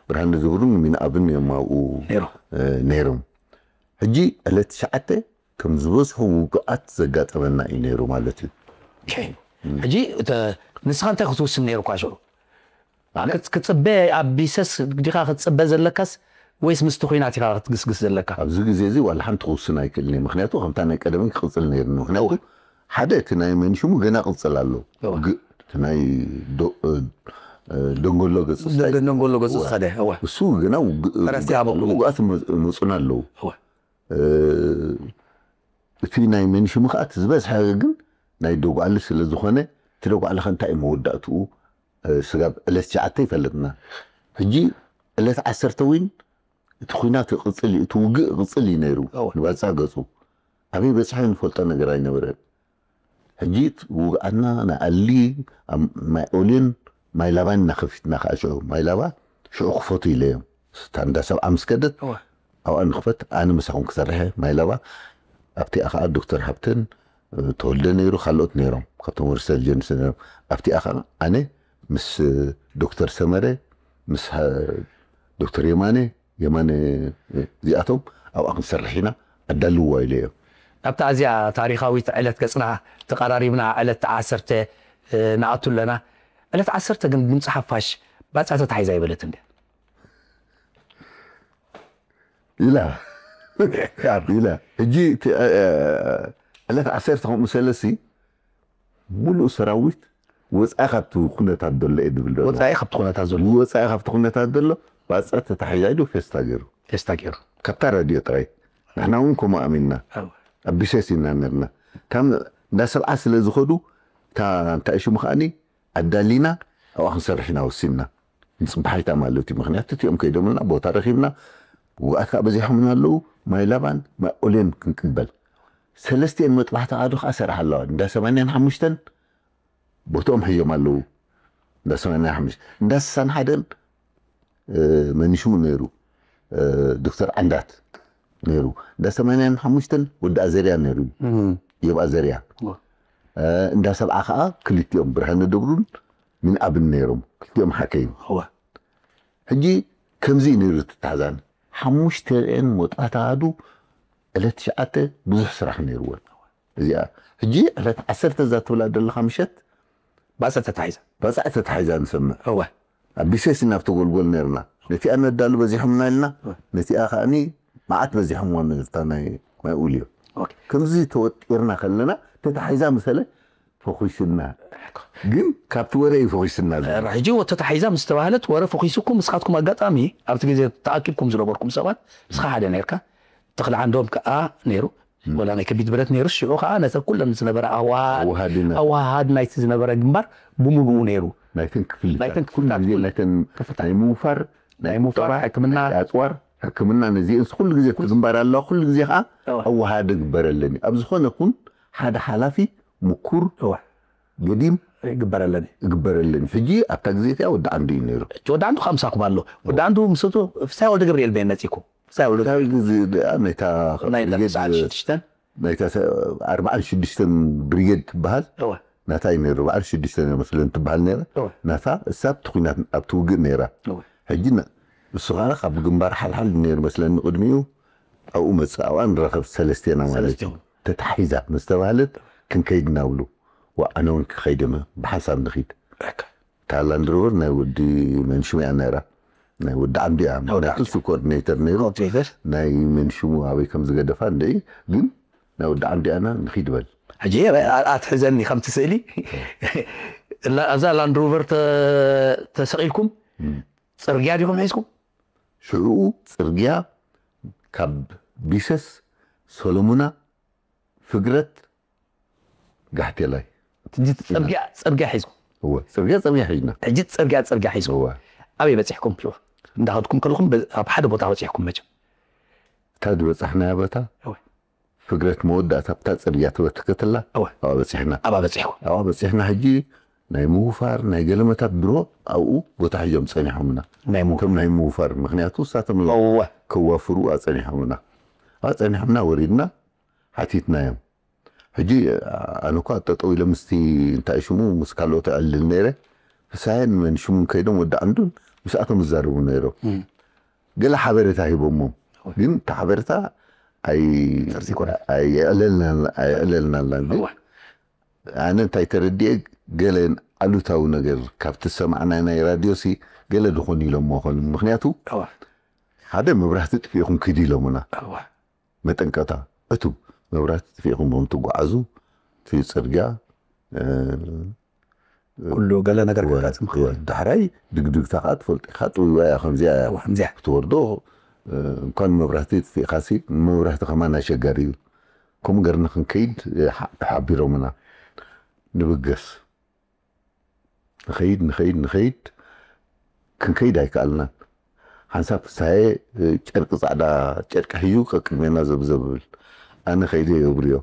ብርሃነ ዝብሩን ሚንኣብን እዮም ኣብኡ፣ ነይሮም። እ፣ ነይሮም። ሕጂ ዕለት ትሽዓተ ከም ዝበዝሑ ውግኣት ዘጋጠመና እዩ ነይሩ ማለት እዩ። ኦኬ። ሕጂ እተ-፣ ንስኻ እንታይ ክትውስን ነይሩካ ሽዑ? ኣነ? ክት-፣ ክትጽበ ኣብ ቢሰስ ዲኻ ክትጽበ ዘለካስ ወይስ ምስቲ ኲናት ኢኻ ክትግስግስ ዘለካ? ኣብዚ ግዜ እዚ ዋላ ሓንቲ ክውስን ኣይክእልን እየ። ምኽንያቱ ከምታ ናይ ቀደመይ ክቕጽል ነይሩኒ። ምኽንያቱ እወ። ሓደ እቲ ናይ መንሽሙ ገና ቅጽል ኣሎ። እወ። ግ-፣ እቲ ናይ ዶ-፣ እ፣ እ፣ ደንጎሎ ገጽ ደ-፣ ስታይ-፣ ደንጎሎ ገጽ እወ። ዝኸደ፣ እወ። እሱ ገና ውግ-፣ ተረስቲ ሃበኩም። ውግኣት መ-፣ መጹና ኣለዉ። እወ። እ፣ እቲ ናይ መንሽሙ ከዓ እቲ ዝበዝሐ ግን ናይ ደጓሊ ስለ ዝኾነ፣ እቲ ደጓሊ ከ እንታይ እዩ መወዳእትኡ? እ፣ ስጋብ ዕለት ትሽዓተ ይፈለጥና። ሕጂ ዕለት ዓሰርተ እውን እቲ ኲናት ይቕጽል እዩ፣ እቲ ውግእ ይቕጽል እዩ ነይሩ፣ እወ። ንባጻ ገጹ። ኣበይ በጽሐ ንፈልጦ ነገር ኣይነበረን። ሕጂ ውግኣትና ንኣሊ፣ ኣብ ማይ ኦልን ማይ ላባን እናኸፊትና ከዓ ሽዑ፣ ማይ ላባ ሽዑ ክፈቱ ኢለዮም። እታ እንዳ ሰብዓ ምስ ከደት፣ እወ። ኣብኣ ንኽፈት፣ ኣነ ምሳኹም ክሰርሐ፣ ማይ ላባ። ኣብቲኣ ከዓ ዶክተር ሃብተን፣ እ፣ ተወልደ ነይሩ፣ ካልኦት ነይሮም፣ ካብቶም ሪሰርች ጀርናሊስት ነይሮም። ኣብቲኣ ከዓ ኣነ ምስ ዶክተር ሰመረ፣ ምስ፣ እ፣ ዶክተር የማነ፣ የማነ፣ እ፣ እዚኣቶም ኣብኣ ክንሰርሕ ኢና፣ ኣዳልውዋ ኢለዮም። ኣብታ ኣዝያ ታሪኻዊት ዕለት ገጽና ተቐራሪብና፣ ዕለት ዓሰርተ፣ እ፣ ንኣቱ ኣለና። ዕለት ዓሰርተ ግን ድምጺ ሓፋሽ ባጽዕ ተታሒዛ ኣይበለትን ድያ? ኢላ። ኢላ። ሕጂ እቲ፣ እ፣ እ፣ ዕለት ዓሰርተ ከምኡ ሰለሲ ሙሉእ ሰራዊት ወጻኢ ካብቲ ኩነታት ዘሎ እየ ዝብል ዘሎ። ወጻኢ ካብቲ ኩነታት ዘሎ። ወጻኢ ካብቲ ኩነታት ዘሎ፣ ባጽዕ ተታሒዛ ኢሉ ፌስታ ገይሩ። ፌስታ ገይሩ። ካብታ ራድዮ ጥራይ። ንሕና እውን ከምኡ ኣሚንና። ኣዎ። ኣብ ቢሰስ ኢና ነርና። እታ እንዳ ሰብዓ ስለ ዝኸዱ፣ እታ እንታይ ሽሙ ከኣኒ ኣዳሊና፣ ኣብኣ ክንሰርሕ ኢና ወሲንና። ንጽባሒታ ማለት እዩ። ምኽንያቱ እቲኦም ከይዶምልና ቦታ ረኺብና፣ ውግኣት ከኣ በዚሖምና ኣለዉ። ማይ ላባን ማይ ኦሌን ክንቅበል። ሰለስቲኤን መጥባሕቲ ኣሃዱ ከኣ ሰራሕ ኣለዋ። እንዳ ሰማንያን ሓሙሽተን ቦትኦም ሒዞም ኣለዉ። እንዳ ሰማንያን ሓሙሽተ፣ እንዳ ስሳን ሓደን፣ እ፣ መን ሽሙ ነይሩ? እ፣ ዶክተር ዓንዳት ነይሩ። እንዳ ሰማንያን ሓሙሽተን ወዲ ኣዘርያ ነይሩ። እም። ዮብ ኣዘርያ። እወ። እ፣ እንዳ ሰብዓ ከኣ ክልቲኦም ብርሃነ ደብሩን ሚንኣብን ነይሮም። ክልቲኦም ሓከይም። እወ። ሕጂ ከምዚ እዩ ነይሩ እቲ ታሕዛን። ሓሙሽተኤን መጥባሕቲ ኣሃዱ ዕለት ትሽዓተ ብዙሕ ስራሕ ነይርወን። እዚኣ ሕጂ ዕለት ዓሰርተ እዛ ትብላ ዘለኻ ምሸት ባጽዕ ተታሒዛ። ባጽዕ ተታሒዛ ንሰምዕ። እወ። ኣብ ቢሰስ ኢና ኣብቲ ጎልጎል ነርና። ነቲኣ ነዳሉ በዚሖምና ኢልና፣ እወ። ነቲኣ ከኣኒ መዓት በዚሖምዋ ነርታ ናይ፣ ናይ ኡልዮ። ኦኬ። ከምዚ ተወጢርና ከለና ተታሒዛ ምሰለ ፈኺስና። ግን ካብቲ ወረ እዩ ፈኺስና ዘሎ። ሕጂ ወ-፣ ተታሒዛ ምስ ተባህለት ወረ ፈኺሱኩም፣ ንስኻትኩም ኣጋጣሚ ኣብቲ ግዜ ተኣኪብኩም ዝነበርኩም ሰባት፣ ንስኻ ሓደ ነርካ፣ ተኽለ ዓንዶም ከኣ ነይሩ፣ ወላ ናይ ከቢድ ብረት ነይሩ። ሽዑ ከዓ ነተ ኩለን ዝነበረ ኣዋሃድ ኣዋሃድና ኣዋሃድ ናይቲ ዝነበረ ግንባር ብምሉኡ ነይሩ። ናይተን ክፍልታት ናይተን ኩሉ ክፍልታት ግዜ ኩሉ ናይተን ክፍልታት ናይ ምውፋር ናይ ምውፋር ጦር፣ ሕክምና ናይ ኣፅዋር ሕክምና ነዚአን ኩሉ ግዜ እቲ ግንባር ኣለዋ። ኩሉ ግዜ ከዓ እዋ። ኣዋሃድ ግበረለኒ ኣብ ዝኾነ ኩን ሓደ ሓላፊ ምኩር እዋ ገዲም ይግበረለኒ። ግበረለኒ። ሕጂ ኣብታ ግዜ እቲኣ ወዲ ዓንዱ እዩ ነይሩ። ወዲ ዓንዱ ካብ ምሳኹም ኣሎ። ወዲ ዓንዱ ምስቱ ፍሳይ ወልደ ገብርኤል በየን መፂኩም? ፍሳይ ወልደ ዳዊ ግዜ ደኣ ናይታ ናይ ብርጌድ ሽዱሽተን ናይታ ሰ- ኣርባዓን ሽዱሽተን ብርጌድ ትበሃል እዋ ናታ እዩ ነይሩ። ኣርባዓን ሽዱሽተን እያ መስለን ትበሃል ነይራ። እዋ ናታ እሳ ኣብቲ ኩናት ኣብቲ ውግእ ነይራ። እዋ ሕጂ ና- እሱ ከዓ ካብ ግንባር ሓልሓል ነይሩ መስለኒ ቅድሚኡ ኣብኡ መፅእ ኣብኣ ንረኸብ ሰለስቴና ማለት እዩ። ሰለስቲኦም ተታሒዛ ምስ ተባህለት ክንከይድ እናብሉ ዋ ኣነ እውን ክኸይድ እየ ብሓንሳብ ንኺድ በቃ እታ ላንድሮቨር ናይ ወዲ መንሽሙ እያ ነይራ ናይ ወዲ ዓምዲ እያ ናይ ወዲ ምክንያቱ እሱ ኮኦርዲኔተር ነይሩ ኮኦርዲኔተር ናይ መንሽሙ ኣበይ ከም ዝገደፋ እንደ ግን ናይ ወዲ ዓምዲ ኣና ንኺድ በል ሕጂ ኣትሕዘኒ ከምቲ ስእሊ እዛ ላንድሮቨር ተሰቂልኩም ፅርግያ ዲኹም ሒዝኩም ሽዑ ፅርግያ ካብ ቢሰስ ሰሎሙና ፍግረት ጋሕቴላይ ሕጂ ፅርግያ ፅርግያ ሒዝኩም እወ ፅርግያ ፅርግያ ሒዝና ሕጂ ፅርግያ ፅርግያ ሒዝኩም እወ ኣበይ በፂሕኩም ሽዑ እንዳኸድኩም ከለኹም በ- ኣብ ሓደ ቦታ በፂሕኩም መቸም እታ ዝበፃሕናያ ቦታ እወ ፍግረት መወዳእታ ኣብታ ፅርግያ ተበተከትላ እወ ኣብኣ በፂሕና ኣብኣ በፂሕኩም ኣብኣ በፂሕና ሕጂ ናይ ምውፋር ናይ ገለመታት ድሮ ኣብኡ ቦታ ሒዞም ፀኒሖምና ናይ ምውፋር እቶም ናይ ምውፋር ምክንያቱ እሳቶም እዮም እወ ከዋፍሩ ኣፀኒሖምና ኣፀኒሖምና ወሪድና ሓቲትናዮም ሕጂ ኣነ እኳ ጠጠው ኢለ ምስቲ እንታይ ሽሙ ምስ ካልኦት ኣዕልል ነይረ ፍሳየን መን ሽሙን ከይዶም ወዲ ዓንዱን ምስኣቶም ዝዛረቡ ነይሮም ገለ ሓበሬታ ሂቦሞም ግን እቲ ሓበሬታ ኣይ- ሰርሲ ኮነ። ኣየዕለልናን ኣየዕለልናላን ግን እወ ኣነ እንታይ ተረዲኤ ገለ ኣሉታዊ ነገር ካብቲ ዝሰማዕና ናይ ራድዮ ሲ ገለ ድኾን ኢሎም መኾኑ ምክንያቱ እወ ሓደ መብራህቲ ጥፊእኹም ኪዱ ኢሎምና እወ መጠንቀታ እቱ መብራህቲ ጥፊእኹም ም ትጓዓዙ እቲ ፅርግያ እ፣ ኩሉ ገለ ነገር እወ፣ ከጋጥም እወ። ዳሕራይ ድግድግታ ከዓ ትፈልጡ ኢኻ ጥውይዋ እያ ከምዚኣ እያ እወ ከምዚኣ ክትወርዶ እ፣ እንኳን መብራህቲ ጥፊእኻሲ ንመብራህቲ ከማን ኣሸጋሪ እዩ ከምኡ ገርና ክንከይድ እ፣ ሓ- ሓቢሮምና ንብገስ ንኸይድ ንኸይድ ንኸይድ ክንከይድ ኣይከኣልናን ሓንሳብ ፍሳየ እ፣ ጨርቂ ፃዕዳ ጨርቂ ሕዩ ቀቅድሜና ዘብዘብ ብል ኣነ ከይደ የብርዮ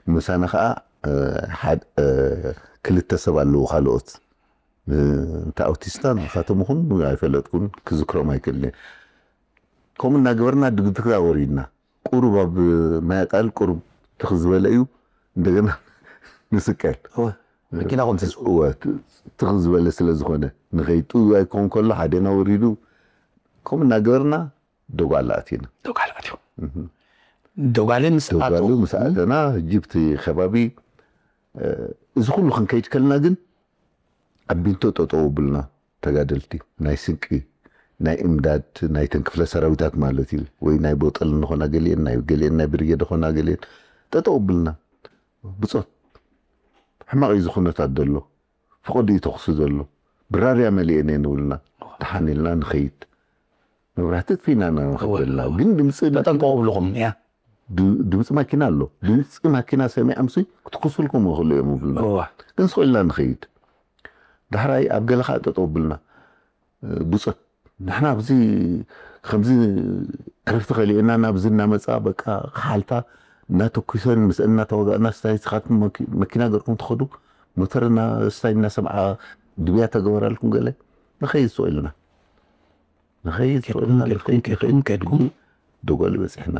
ምሳና ከዓ እ፣ ሓደ እ፣ ክልተ ሰብ ኣለዉ ካልኦት እ፣ እንተ ኣውቲስታ ንሳቶም ይኹን ኣይፈለጥኩን ክዝክሮም ኣይክእልን እየ ከምኡ እናገበርና ድግድግታ ወሪድና ቁሩብ ኣብ ማያቃል ቁሩብ ትኽ ዝበለ እዩ እንደገና ንስቀል እወ መኪናኹም ተዝሑ እወ ትኽ ዝበለ ስለ ዝኾነ ንኸይድ ጥውይ ክኾን ከሎ ሓደና ወሪዱ ከምኡ እናገበርና ደጓላ ኣቲና ደጓል ኣትዮም ደጓልን ደጓሉ ስኣቱ ምስ ኣተና ህጂ ብቲ ከባቢ እ፣ እዚ ኩሉ ክንከይድ ከለና ግን ኣብ ቢንቶ ጠጠው ብልና ተጋደልቲ ናይ ስንቂ ናይ እምዳድ ናይተን ክፍለ ሰራዊታት ማለት እዩ ወይ ናይ ቦጠል እንኾና ገሊአን ናይ ገሊአን ናይ ብርጌድ ኾና ገሊአን ጠጠው ብልና ብፆት ሕማቕ እዩ ዝኹነታት ዘሎ ፍቐዱ እዩ ተኹሲ ዘሎ ብራርያ መሊአን እየ ንብልና ተሓኒልና ንኸይድ መብራህቲ ጥፊና ኢና ንኸደልና ግን ድምፂ ተጠንቀቑ ብልኹም እያ ድ- ድምፂ ማኪና ኣሎ ድምፂ ማኪና ሰሚዖም ሲ ክትኩሱልኩም ይኽእሉ እዮም ይብልና እዋ ግን ስቕ ኢልና ንኸይድ ዳሕራይ ኣብ ገለ ከዓ ጠጠው ብልና እ፣ ብፆት ንሕና ኣብዚ ከምዚ ዕረፍቲ ከሊእና ናብዚ እናመፃ በቃ ክሓልታ እናተኩሰን ምስ እናተወጋእና ስታይ ስኻትኩም መኪ- መኪና ገርኩም ትኸዱ ሞተር እና ስታይ እናሰምዓ ድብያ ተገበራልኩም ገለ ንኸይድ ስቕ ኢልና ንኸይድ ስቕ ኢልና ንኸይድ ንኸይድ ከድኩም ከድኩም ደጓሊ በፂሕና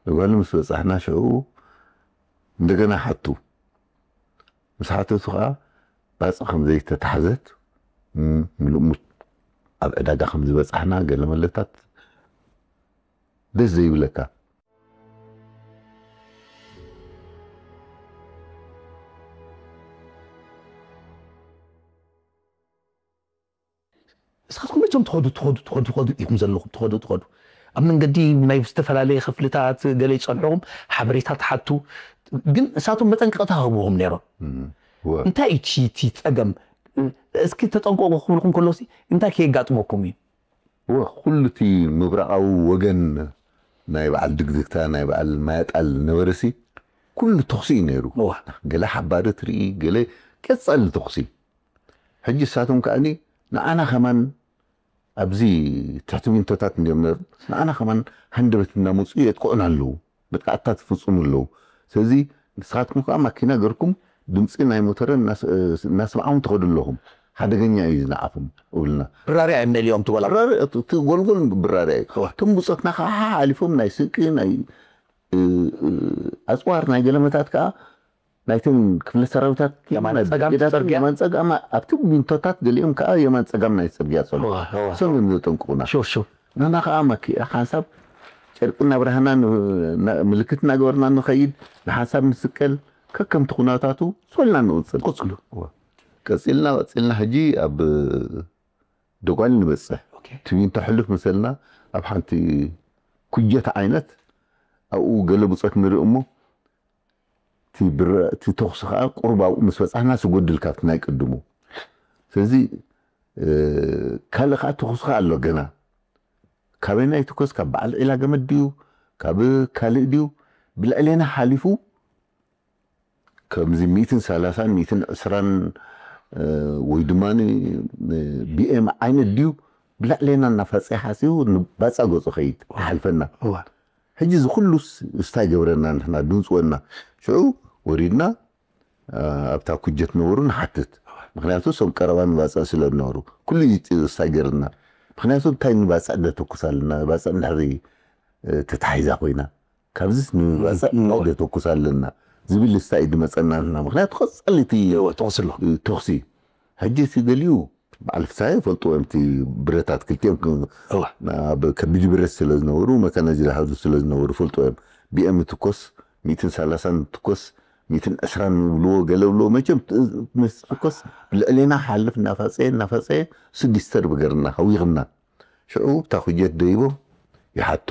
ደጓሊ ምስ በፃሕና ሽዑ እንደገና ሓቱ ምስ ሓተቱ ከዓ ባፅዕ ከም ዘይተታሕዘት ም- ምልእሙት ኣብ ዕዳጋ ከም ዝበፃሕና ገለ መለታት ደስ ዘይብለካ ንስኻትኩም መቸም ትኸዱ ትኸዱ ትኸዱ ትኸዱ ኢኹም ዘለኹም ትኸዱ ትኸዱ ኣብ መንገዲ ናይ ዝተፈላለየ ክፍልታት ገለ ይፀንሑኹም ሓበሬታ ትሓቱ ግን ንሳቶም መጠንቀቕታ ክህብኹም ነይሮም እንታይ እዩ እቲ- እቲ ፀገም እስኪ ተጠንቀቑ ክብልኩም ከሎሲ እንታይ ከየጋጥመኩም እዩ ወ ኩሉ እቲ ምብራቓዊ ወገን ናይ በዓል ድግድግታ ናይ በዓል ማያጣል ነበረሲ ኩሉ ተኹሲ እዩ ነይሩ። ገለ ሓባሪ ትርኢ፣ ገለ ቀጻሊ ተኹሲ። ሕጂ እሳቶም ከኣኒ ንዓና ከማን ኣብዚ ትሕቲ ዊንቶታት እንዲዮም ነሩ ንዓና ከማን ሃንደበት እናመፁ የጥቅዑና ኣለዉ፣ መጥቃዕትታት ይፍፅሙ ኣለዉ። ስለዚ ንስኻትኩም ከዓ ማኪና ገርኩም ድምፂ ናይ ሞተረን እናስማዕኹም ትኸዱ ኣለኹም፣ ሓደገኛ እዩ ዝንዓኹም እብልና። ብራርያ እዮም ነሊኦም ትበላ። እቲ ጎልጎል ብራርያ እዩ። እቶም ብፆትና ከዓ ሓሊፎም ናይ ስንቂ ናይ ኣፅዋር ናይ ገለመታት ከዓ ናይተን ክፍለ ሰራዊታት የማን ጸጋም ኣብቲ ዊንቶታት ገሊኦም ከዓ የማን ፀጋም ናይ ፅርግያ ፀሎ ሰም እዮም ዘጠንቅቁና። ንሕና ከዓ መኪ ሓንሳብ ጨርቂ እናብራህና ምልክት እናገበርና ንኸይድ ንሓንሳብ ንስቀል ከከምቲ ኩነታቱ ሶልና ንቕፅል። ቀፅሉ። ቀፂልና ቀፂልና ሕጂ ኣብ ደጓል ንበፅሕ። እቲ ዊንቶ ሕልፍ መሰልና ኣብ ሓንቲ ኩጀት ዓይነት ኣብኡ ገለ ብፆት ንርኢ እሞ እቲ ተኹሲ ከዓ ቁሩብ ኣብኡ ምስ በፃሕና ስጎድል ካብቲ ናይ ቅድሙ። ስለዚ ካልእ ከዓ ተኹሲ ከዓ ኣሎ ገና። ካበይ ናይ ትኮስ ካብ በዓል ዒላ ገመድ ድዩ ካብ ካልእ ድዩ ብልዕሌና ሓሊፉ ከምዚ ሚእትን ሰላሳን ሚእትን ዕስራን ወይ ድማ ቢኤም ዓይነት ድዩ ብልዕሌና እናፋፀ ሓሲቡ ንባፃ ገፁ ኸይድ ሓልፈና። ሕጂ እዚ ኩሉስ እስታይ ገብረና ንሕና ድምፅወና ሽዑ ወሪድና ኣብታ ኩጀት ነበሩ ንሓትት። ምክንያቱ ሰብ ቀረባ ንባፅዕ ስለ ዝነበሩ ኩሉ እዩ እስታይ ገርና። ምክንያቱ እንታይ ንባፅዕ ደተኩስ ኣለና ባፅዕ እንድሕሪ ተታሒዛ ኮይና ካብዚስ ንባፅዕ እንታይ ደተኩስ ኣለና ዝብል እስታይ ድመፀና ንሕና። ምክንያቱ ቀፃሊ እቲ ተኩሲ ኣሎ። ተኩሲ ሕጂ እቲ ገሊኡ በዓል ፍስሃየ ይፈልጥዎ እዮም። እቲ ብረታት ክልቲኦም ኣብ ከቢድ ብረት ስለ ዝነበሩ መካናይዝድ ዝሓዙ ስለ ዝነበሩ ይፈልጥዎ እዮም። ቢኤም ትኮስ ሚእትን ሰላሳን ትኮስ ሚእትን ዕስራን ይብልዎ ገለ ብልዎ መቸም ምስ ትኮስ ልዕሌና ሓልፍ እናፋፀየ እናፋፀየ ስድስተር ብገርና ሃዊኽና ሽዑ እታ ኩጀት ደይቦም ይሓቱ።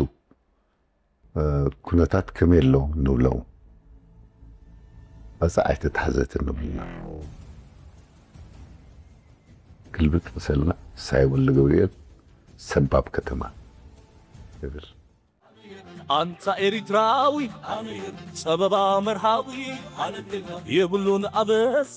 ኩነታት ከመይ ኣሎ ንብሎም። መጻ ኣይተታሕዘትን ንብልና። ግልብጥ መሰልና ሳይ ወልደ ገብርኤል ሰባብ ከተማ ይብል። ኣንታ ኤሪትራዊ ጸበባ መርሃዊ የብሉን ኣበሳ።